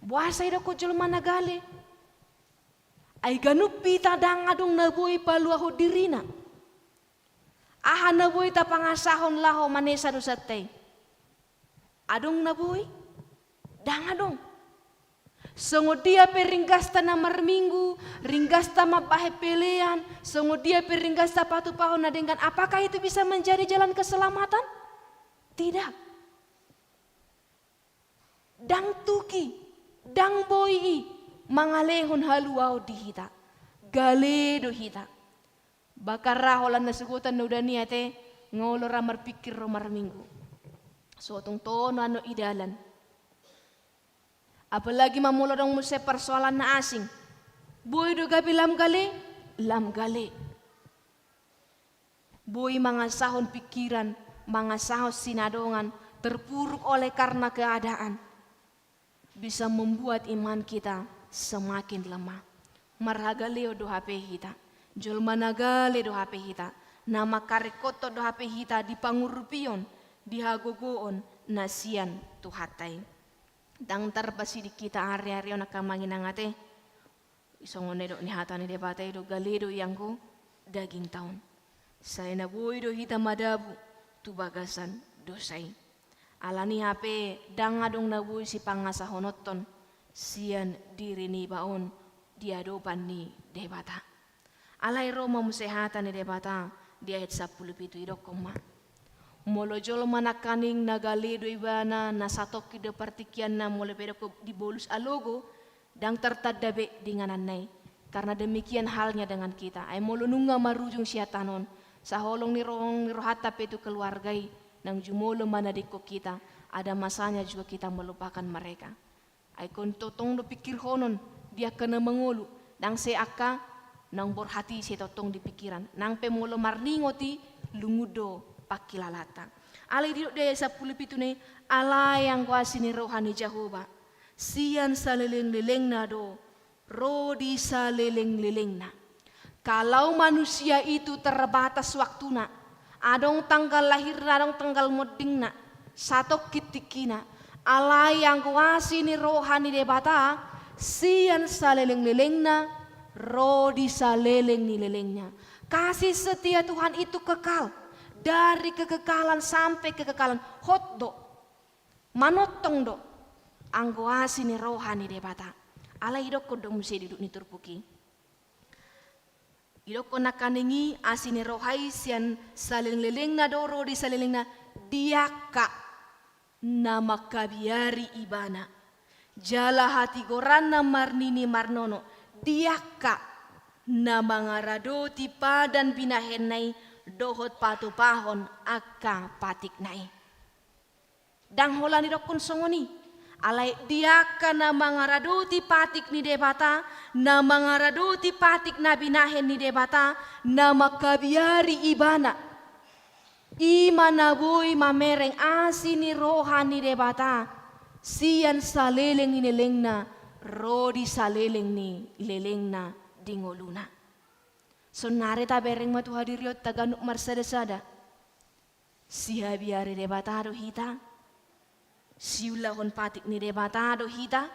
Boasa didokkon jolma na gale? Ai ganup hita ndang adong na boi paluahon dirina. Aha na boi tapangasahon laho manesa dosanta i? Adong na boi? Ndang adong. Songon dia pe ringgasta na marminggu, ringgasta mambahen pelean, songon dia pe ringgasta patupahon na denggan, apakah itu bisa menjadi jalan keselamatan? Tidak. Ndang tuk i, ndang boi i mangalehon haluaon di hita. Gale do hita. Bahkan ra holan na sogot na udan i ate, nga olo ra marpingkir ro marminggu. So tung tono annon i dalan. Apalagi ma molo adong muse persoalan na asing. Boi do gabe lam gale, lam gale. Boi mangasahon pingkiran, mangasahon sinadongan, terpuruk oleh karena keadaan, bisa membuat iman kita semakin lemah. Marhagaleon do hape hita, jolma na gale do hape hita, na mangkaringkothon do hape hita di pangurupion, di hagogoon na sian Tuhanta i. Ndang tarpasiding hita ari-ari on, angka amang inang ate. Songon na nidok ni hata ni Debata i do, gale do i anggo dagingta on. Sai na boi do hita madabu tu bagasan dosa i. Alani i hape ndang adong na boi sipangasahononton sian diri niba on di adopan ni Debata. Alai ro ma muse hata ni Debata di ayat sampulu pitu, didokkon ma: Molo jolma nangkaning na gale do ibana, na satongkin do partingkianna, molo pe didok dibolus alogo, ndang tartanda be di ingananna i. Karena demikian halnya dengan kita. Ai molo nunga marujung sian tano on, saholong ni rohang ni rohanta pe tu keluarga i, nang jumolo ma na dingkon hita, ada masanya juga kita melupakan mereka. Ai ingkon tongtong do pingkirhonon di angka na mangolu, ndang sai angka naung borhat i sai tongtong di pingkiran. Nang pe molo marningot i, lungun do pangkilalaanta. Alai didok di ayat sampulu pitu na i, alai anggo asi ni roha ni Jahowa, sian salelenglelengna do ro di salelenglelengna. Kalau manusia itu terbatas waktuna, adong tanggal lahirna, adong tanggal mondingna, satongkin tingkina, alai anggo asi ni roha ni Debata, sian salelenglelengna ro di saleleng ni lelengna. Kasih setia Tuhan itu kekal, dari kekekalan sampai kekekalan. Hot do, manongtong do anggo asi ni roha ni Debata. Alai didokkon do muse di duduk ni turpuk i, didokkon nangkaning i, asi ni roha i sian salelenglelengna do ro di salelengna, di angka na mangkabiari ibana. Jala hatigoranna marnini marnono, di angka na mangaradoti padan binahenna i dohot patupahon angka patikna i. Ndang holan didokkon songon i. Alai di angka na mangaradoti patik ni Debata, na mangaradoti patik na binahen ni Debata, na mangkabiari ibana. I ma na boi mamereng asi ni roha ni Debata, sian saleleng ni lelengna, ro di saleleng ni lelengna di ngoluna. Saonari tabereng ma tu hadirionta ganup marsadasada. Sihabiari Debata do hita, siulahon patik ni Debata do hita,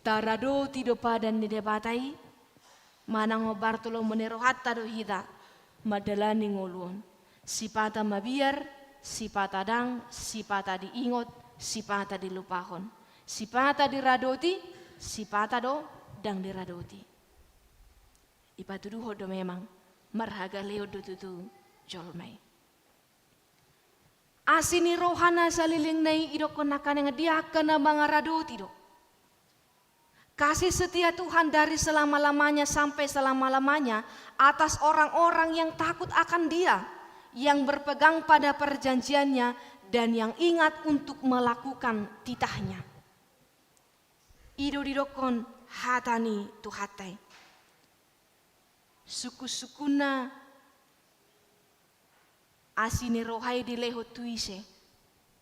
taradoti do padan ni Debata i, manang hombar tu lomo ni rohanta do hita, mandalani ngolu on. Sipata mabiar, sipata ndang, sipata diingot, sipata dilupahon. Sipata diradoti, sipata do ndang diradoti. Dipatuduhon do memang, marhagaleon do tutu jolma i. Asi ni roha na salelengna i didokkon nangkaning di angka na mangaradoti do. Kasih setia Tuhan dari selama-lamanya sampai selama-lamanya atas orang-orang yang takut akan Dia, yang berpegang pada perjanjiannya, dan yang ingat untuk melakukan titahnya. I do didokkon hata ni Tuhanta i. Sungkun-sungkunna asi ni roha i dilehon tu ise,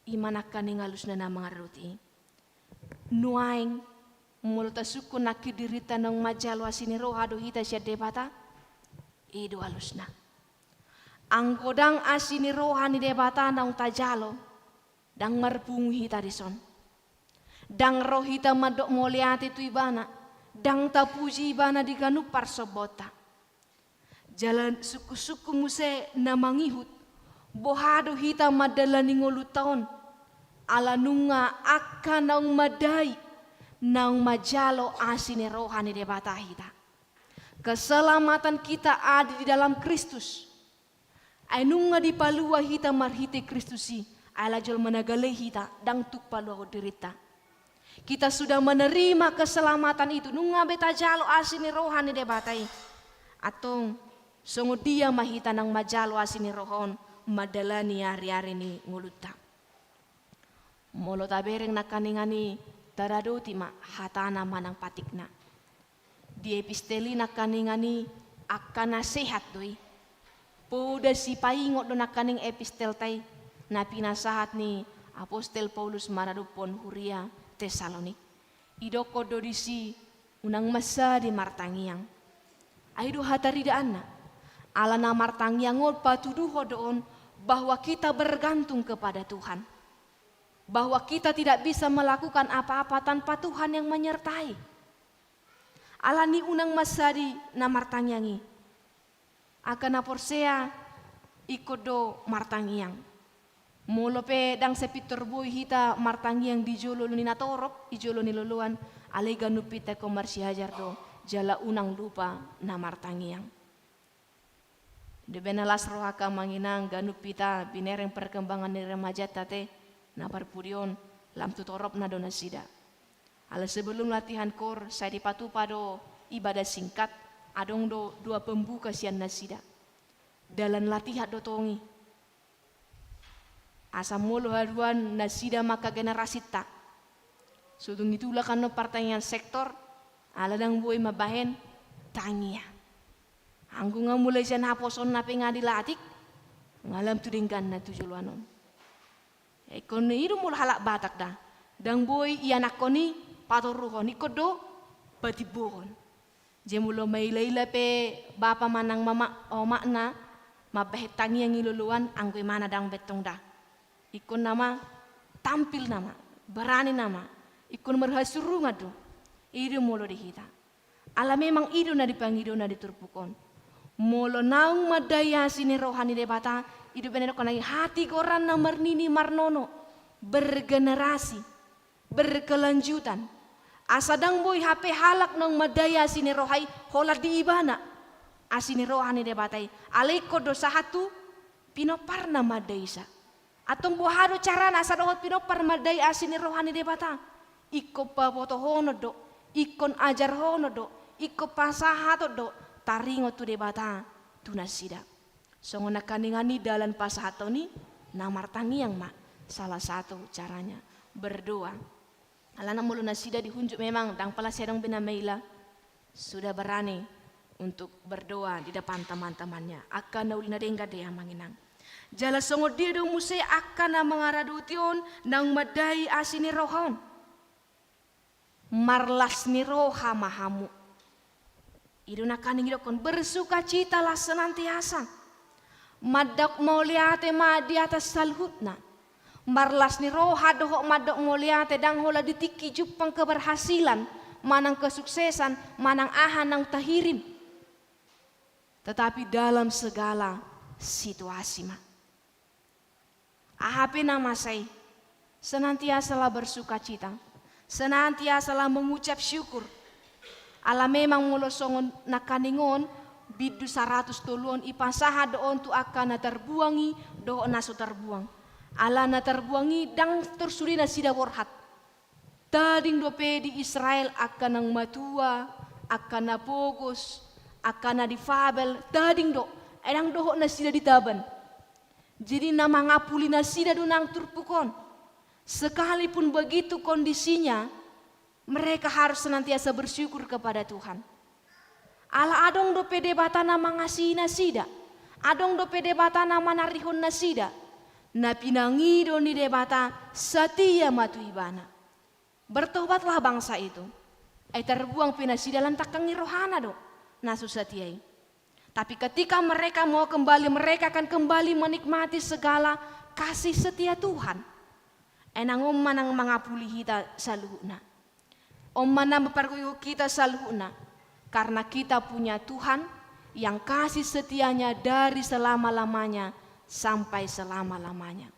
i ma nangkaning alusna na mangaradoti i. Nuaeng, molo tasungkun nangkin dirinta naung manjalo asi ni roha do hita sian Debata, i do alusna. Anggo ndang asi ni roha ni Debata naung tajalo, ndang marpungu hita dison. Ndang ro hita mandok mauliate tu Ibana, ndang tapuji Ibana di ganup parsombaonta. Jala sungkun-sungkun muse na mangihut, boha do hita mandalani ngolunta on, ala nunga angka naung mandai, naung manjalo asi ni roha ni Debata hita. Keselamatan kita ada di dalam Kristus. Ai nunga dipalua hita marhite Kristus i, ai ala jolma na gale hita, ndang tuk paluahon dirinta. Kita sudah menerima keselamatan itu, nunga be tajalo asi ni roha ni Debata i. Antong, songon dia ma hita naung manjalo asi ni roha on, mandalani ari-ari ni ngolunta. Molo tabereng nangkaningan i, taradoti ma hatana manang patikna. Di epistel i nangkaningan i angka nasehat do i. Poda sipaingot do nangkaning epistelta i na pinasahat ni apostel Paulus maradophon huria Tessalonik. Didokkon do disi unang mansadi martangiang. Ai do hataridaanna. Ala na martangiang on patuduhon do on bahwa kita bergantung kepada Tuhan. Bahwa kita tidak bisa melakukan apa-apa tanpa Tuhan yang menyertai. Alani unang mansadi na martangiang i. Angka na porsea ingkon do martangiang. Molo pe ndang sai pintor boi hita martangiang di jolo ni natorop, di jolo ni loloan, alai ganup hita ingkon marsiajar do, jala unang lupa na martangiang. Di bena las roha angka amang inang, ganup hita binereng perkembangan ni remajanta te, na parpudi on, lam tu toropna do nasida. Ala sebelum latihan kor, sai dipatupa do ibadah singkat, adong do doa pembuka sian nasida. Dalan latihan do tong i. Asa molo haduan nasida ma angka generasinta. So tung i tulak annon partangiangan sektor, ala ndang boi mambahen tangiang. Anggo nga mulai sian haposoonna pe nga dilatih, nga lam tu dengganna tu joloan on. Ingkon i do molo halak Batak da. Ndang boi ianakhon i patoruhon, ingkon do patimbohon. Jadi molo maila-ila pe bapa manang mama, omakna, mambahen tangiang i loloan, anggo imana ndang bettong da. Ingkon nama tampil nama, barani nama, ingkon marhasurungan do. I do molo di hita. Ala memang i do na dipangido na di turpuk on. Molo naung mandai asi ni roha ni Debata, i do bena didok nai hatigoran na marnini marnono, bergenerasi, berkelanjutan. Asa ndang boi hape halak naung mandai asi ni roha i holan di ibana asi ni roha ni Debata i. Alai ingkon do sahat tu pinomparna mandaisa. Antong boha do carana asa dohot pinompar mandai asi ni roha ni Debata? Ingkon pabotohonon do, ingkon ajarhonon do, ingkon pasahaton do, taringot tu Debata, tu nasida. Songon nangkaningan i dalan pasahaton i, na martangiang ma salah satu caranya. Berdoa. Alana molo nasida dihunjuk memang ndang pala sai adong be na maila. Sudah berani untuk berdoa di depan teman-temannya. Angka na uli na denggan do i amang inang. Jala songon dia do muse angka na mangaradoti on naung mandai asi ni roha on. Marlas ni roha ma hamu. I do nangkaning didokkon, bersukacitalah senantiasa. Mandok mauliate ma di atas saluhutna. Marlas ni roha dohot mandok mauliate ndang holan di tingki jumpang keberhasilan, manang kesuksesan, manang aha naung tahirim. Tetapi dalam segala situasi ma. Aha pe na masa i, senantiasalah bersukacita, senantiasalah mengucap syukur. Ala memang molo songon nangkaning on, bindu saratus tolu on i pasahat do on tu angka na tarbuang i dohot na so tarbuang. Ala na tarbuang i ndang tor sude nasida borhat. Tading dope di Israel angka naung matua, angka na pogos, angka na difabel, tading do, ai ndang dohot nasida ditaban. Jadi na mangapuli nasida do nang turpuk on. Sekalipun begitu kondisinya, mereka harus senantiasa bersyukur kepada Tuhan. Ala adong dope Debata na mangasihi nasida, adong dope Debata na manarihon nasida, na pinangido ni Debata satia ma tu ibana. Bertobatlah bangsa itu. Ai tarbuang pe nasida lan tangkang ni rohana do na so satia i. Tapi ketika mereka mau kembali, mereka akan kembali menikmati segala kasih setia Tuhan. Ai nang on ma na mangapuli hita saluhutna. On ma na mampargogoihon hita saluhutna. Karena kita punya Tuhan yang kasih setianya dari selama-lamanya sampai selama-lamanya.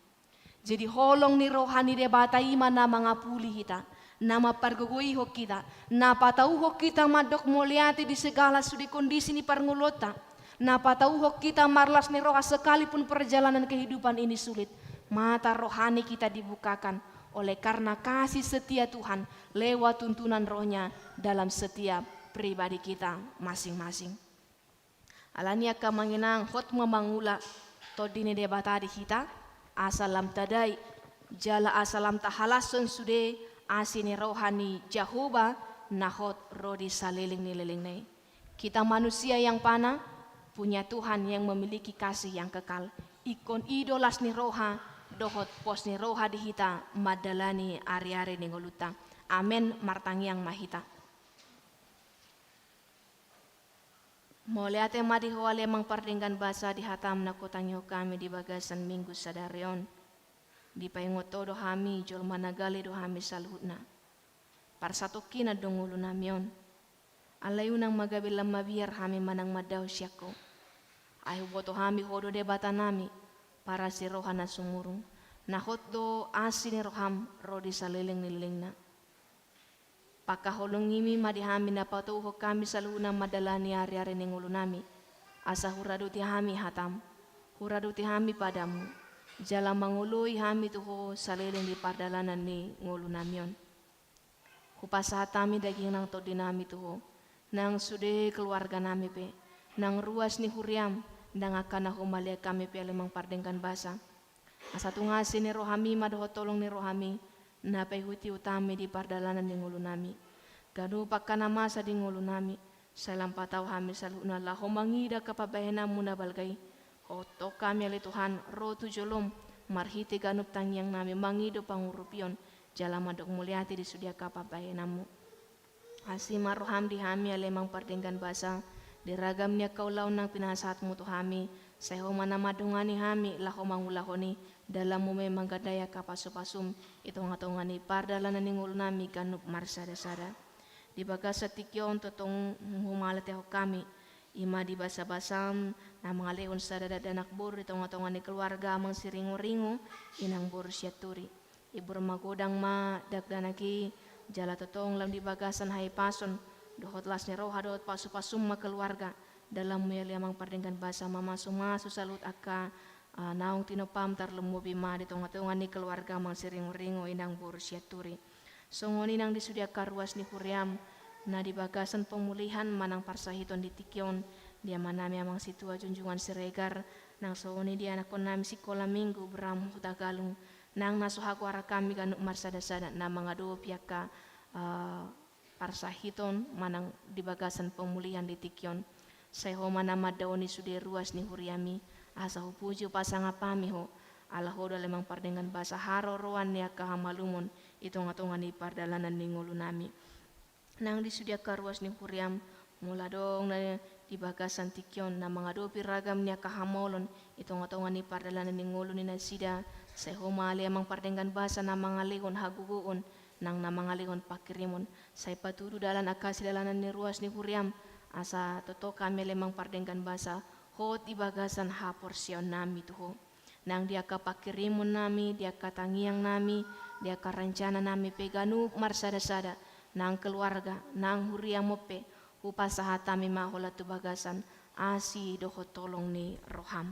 Jadi holong ni roha ni Debata i ma na mangapuli hita, na mampargogoihon hita, na patauhon hita mandok mauliate di segala sude kondisi ni parngoluonta, na patauhon hita marlas ni roha sekalipun perjalanan kehidupan ini sulit. Mata rohani kita dibukakan oleh karena kasih setia Tuhan lewat tuntunan Roh-Nya dalam setiap pribadi kita masing-masing. Alani i angka amang inang, hot ma mangula Tondi ni Debata di hita, asa lam tadai jala asa lam tahalashon sude asi ni roha ni Jahowa na hot ro di saleleng ni lelengna i. Kita manusia yang fana, punya Tuhan yang memiliki kasih yang kekal. Ingkon i do las ni roha dohot pos ni roha di hita mandalani ari-ari ni ngolunta. Amen. Martangiang ma hita. Mauliate ma di Ho ale Amang pardenggan basa di hataM na hutangihon hami di bagasan Minggu sadari on. Dipaingot Ho do hami, jolma na gale do hami saluhutna. Parsatongkinan do ngolunami on. Alai unang ma gabe lam mabiar hami manang mandao sian Ho. Ai huboto hami Ho do Debatanami, parasi roha na sumurung. Na hot do asi ni rohaM ro di saleleng ni lelengna. Pangkaholongimi ma di hami na patouhon hami saluhutna mandalani ari-ari ni ngolunami. asa huradoti hami hatam, huradoti hami padamu, jala mangoloi hami tu ho saleleng di pardalanan ni ngolunami on. Hupasahat hami daging nang tondinami tu ho, nang sude keluarganami pe, nang ruas ni huriam, nang angka na humaliang hami pe ale amang pardenggan basa. Asa tung asi ni rohami ma dohot holong ni rohami, na paihutihut hami di pardalanan ni ngolunami. Ganup angka na masa di ngolunami, sai lam patau hami saluhutna laho mangida angka pambahenanmu na balga i. Hot hami ale Tuhan, ro tu jolom, marhite ganup tangiangnami mangido pangurupion, jala mandok mauliate di sude angka pambahenanmu. Asi ma roham di hami ale amang pardenggan basa, di ragam ni angka ulaon nang pinasahatmu tu hami, sai ho ma na mandongani hami laho mangulahon i, dalanmu ma i manggandai angka pasupasum, i tongatonga ni pardalanan ni ngolunami ganup marsadasada. Di bagasan tingki on tongtong humalatehon hami, i ma di basabasam, na mangalehon sada dakdanak boru di tongatonga ni keluarga amang Siringoringo, inang boru Sianturi. Ibur magodang ma dakdanak i, jala tongtong lam di bagasan hahipason, dohot las ni roha dohot pasupasum ma keluarga, dalanmu i ale amang pardenggan basa mamasumasu saluhut angka, ah, naung tinompam tarlumobi ma di tongatonga ni keluarga amang Siringoringo inang boru Sianturi. Songon i nang di sude angka ruas ni huriam, na di bagasan pemulihan manang parsahiton di tingki on, di amanami amang Situa Junjungan Siregar, nang songon i di anakkonnami sikola minggu Bram Hutagalung, nang na so hagoaran hami ganup marsadasada na mangadopi angka, eh, parsahiton manang di bagasan pemulihan di tingki on. Sai ho ma na mandaoni sude ruas ni huriami, asa hupuji hupasangap hami ho, ala ho do ale amang pardenggan basa haroroan ni angka hamalumon, i tongatonga ni pardalanan ni ngolunami. Nang di sude angka ruas ni huriam, molo adong na di bagasan tingki on na mangadopi ragam ni angka hamaolon, i tongatonga ni pardalanan ni ngolu ni nasida, sai ho ma ale amang pardenggan basa na mangalehon hagogoon, nang na mangalehon pangkirimon, sai patudu dalan angka sidalanan ni ruas ni huriam, asa tongtong hami ale amang pardenggan basa, hot di bagasan haporseaonnami tu ho. Nang di angka pangkirimonnami, di angka tangiangnami, di angka rencananami pe ganup marsadasada, nang keluarga, nang huriam on pe, hupasahat hami ma holan tu bagasan asi dohot holong ni roham.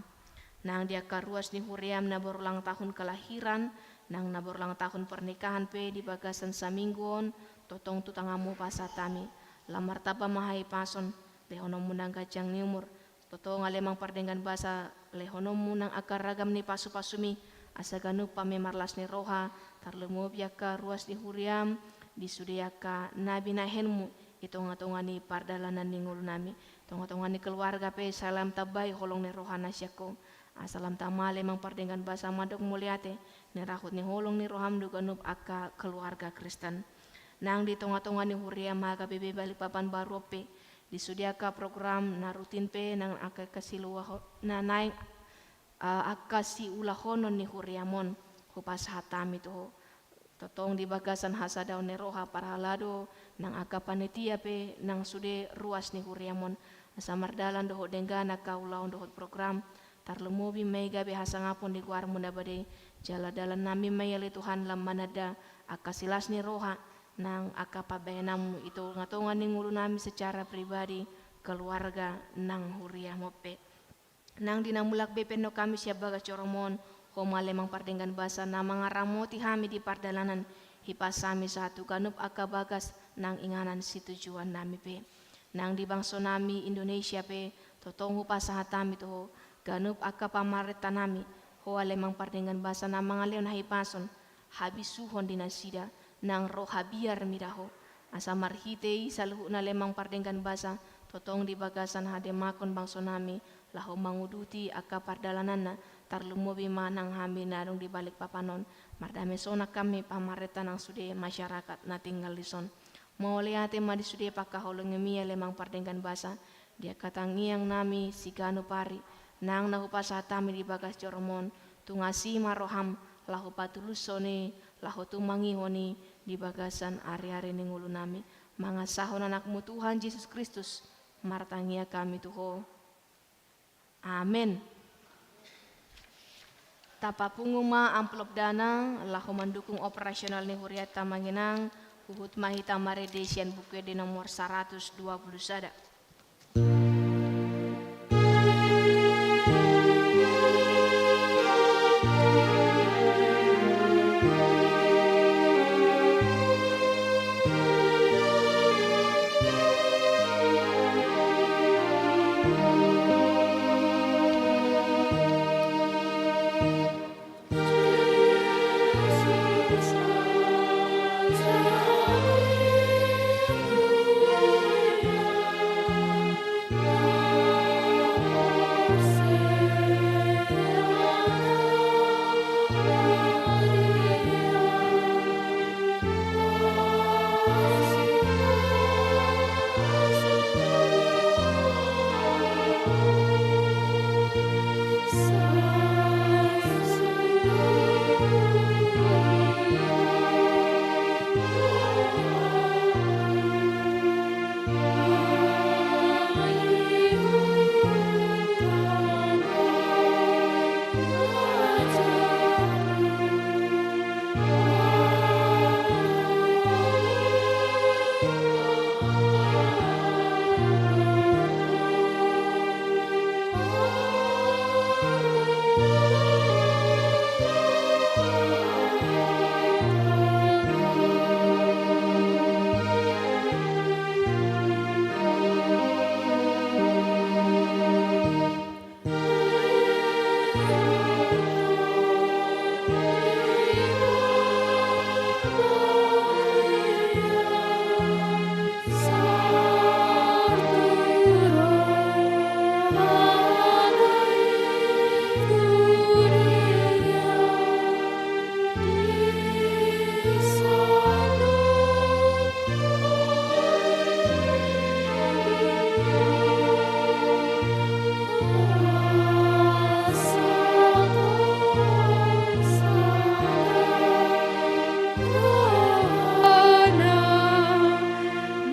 Nang di angka ruas ni huriam na berulang tahun kelahiran, nang na berulang tahun pernikahan pe di bagasan saminggu on, tongtong tu tanganmu hupasahat hami. Lam martamba ma hahipason, lehononmu nang ganjang ni umur, tongtong ale amang pardenggan basa lehononmu nang angka ragam ni pasupasumi, asa ganup hami marlas ni roha, tarlumobi angka ruas ni huriam, di sude angka na binahenmu, i tongatonga ni pardalanan ni ngolunami, tongatonga ni keluarga pe sai lam tambai holong ni roha na sian ho, asa lam tama ale amang pardenggan basa mandok mauliate, ni rahut ni holong ni roham do ganup angka keluarga Kristen. Nang di tongatonga ni huriam H K B P Balikpapan baru on pe, di sude angka program na rutin pe nang angka, angka siulaho-, na naeng, ah, angka siulahonon ni huriam on, hupasahat hami tu ho. Tongtong di bagasan hasadaon ni roha parhalado, nang angka panitia pe, nang sude ruas ni huriam on. Asa mardalan dohot denggan angka ulaon dohot program, tarlumobi ma i gabe hasangapon di goarmu na badia i, jala dalannami ma i ale Tuhan lam mananda angka silas ni roha, nang angka pambahenanmu i tongatonga ni ngolunami secara pribadi, keluarga, nang huriam on pe. Nang di na mulak be pe annon hami sian bagas joromon, ho ma ale amang pardenggan basa na mangaramoti hami di pardalanan, hipas hami sahat tu ganup angka bagas nang inganan situjuannami pe. Nang di bangsonami Indonesia pe, tongtong hupasahat hami tu ho, ganup angka pamarentanami, ho ale amang pardenggan basa na mangalehon hahipason, habisuhon di nasida, nang roha biar mida ho. Asa marhite i saluhutna ale amang pardenggan basa, tongtong di bagasan hademakon bangsonami, laho manguduti angka pardalananna, tarlumobi ma nang hami na adong di Balikpapan on, mardame sonang hami pamarenta nang sude masyarakat na tinggal dison. Mauliate ma di sude pangkaholongmi ale amang pardenggan basa, di angka tangiangnami siganup ari, nang na hupasahat hami di bagas joromon, tung asi ma roham, laho patulushon i, laho tumangihon i, di bagasan ariari ni ngolunami. Mangasahon anakmu Tuhan Jesus Kristus, martangiang hami tu ho. Amen. Tapapungu ma amplop dana, laho mandukung operasional ni hurianta amang inang, huhut ma hita marende sian Buku Ende nomor saratus dua pulu sada.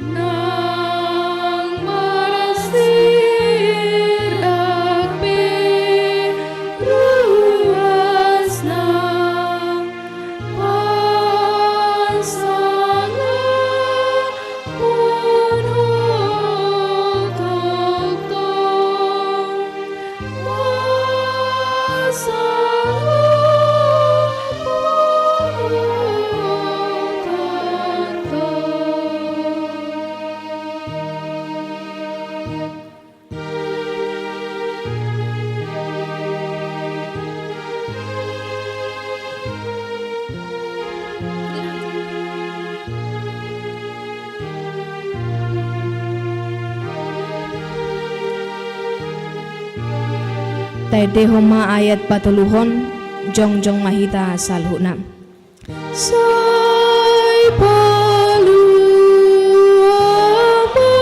Nang marsirang pe ruasna, pasangapon tongtong. Taendehon ma ayat patoluhon, jongjong ma hita saluhutna. Sai palua ma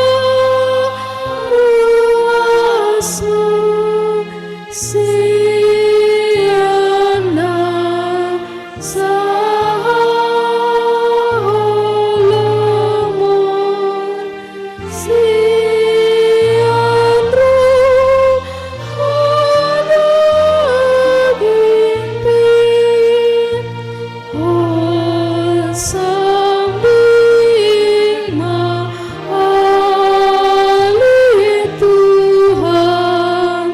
ruasmu sian na sahaholomon. Sian roha daging pe, on sambing ma ale Tuhan,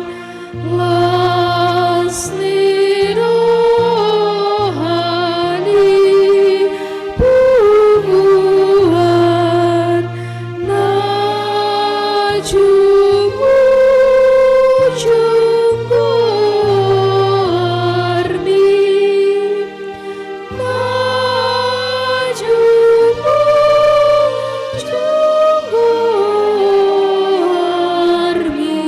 las ni roha ni punguan na jumujung goarmi. Na jumujung goarmi.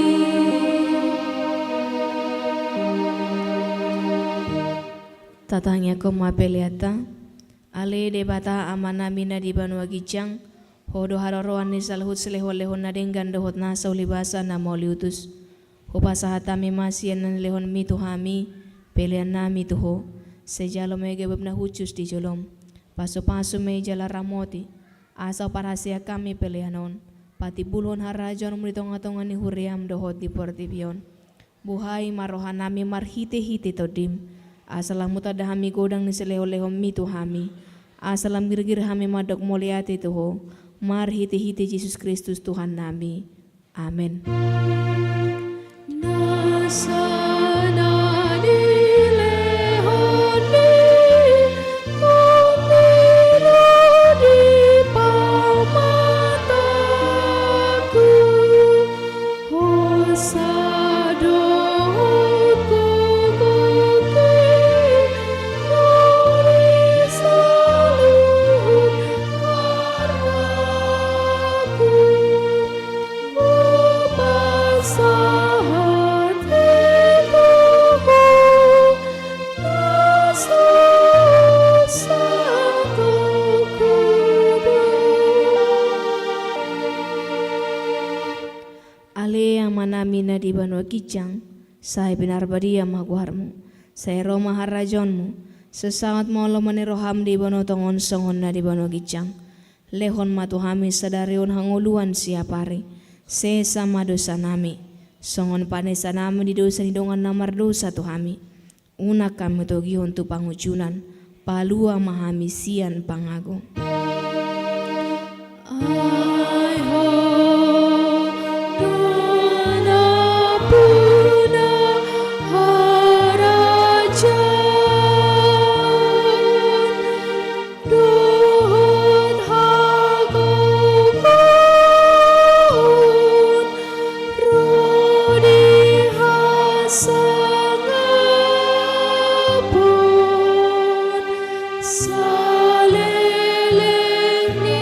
Tatangiangkon ma peleanta. Ale Debata Amanami na di banua ginjang, Ho do haroroan ni saluhut silehonlehon na denggan dohot nasa ulibasa na mauliutus. Hupasahat hami ma sian na nilehonmi tu hami peleannami tu Ho. Sai jalo ma i gabe na hushus di jolom. Pasupasu ma i jala ramoti, asa huparhaseang hami pelean on patimbulhon harajaonmu di tongatonga ni huriam dohot di portibi on. Buhai ma rohanami marhitehite Tondim, asa lam hutanda hami godang ni silehonlehonmi tu hami, asa lam girgir hami mandok mauliate tu Ho, marhitehite Jesus Kristus Tuhannami. Amen. Nasa na nilehonmi on, di pamatangku, hosa dohot gogo, di saluhut margaku. Hupasahat hami tu Ho, na so sangkap hudok. Ale Amanami na di banua ginjang, sai pinarbadia ma goarmu, sai ro ma harajaonmu, sai saut ma lomo ni roham di banua tonga on songon na di banua ginjang. Lehon ma tu hami sadari on hangoluan siapari. Sesa ma dosanami, songon panesanami di dosa ni dongan na mardosa tu hami. Unang hami togihon tu pangunjunan, palua ma hami sian pangago. Ai Ho do nampuna harajaon dohot hagogoon ro di hasangapon saleleng ni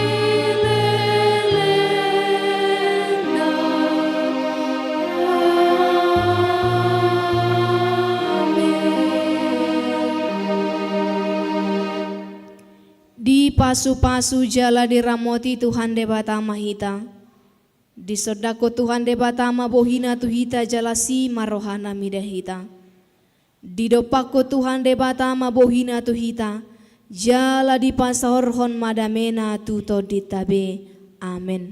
lelengna. Amen. Dipasupasu jala diramoti Tuhan Debata ma hita. Disondangkon Tuhan Debata ma bohina tu hita jala asi ma rohana mida hita. Didompakkon Tuhan Debata ma bohina tu hita Jala dipasaorhon ma damena tu tondinta be. Amen.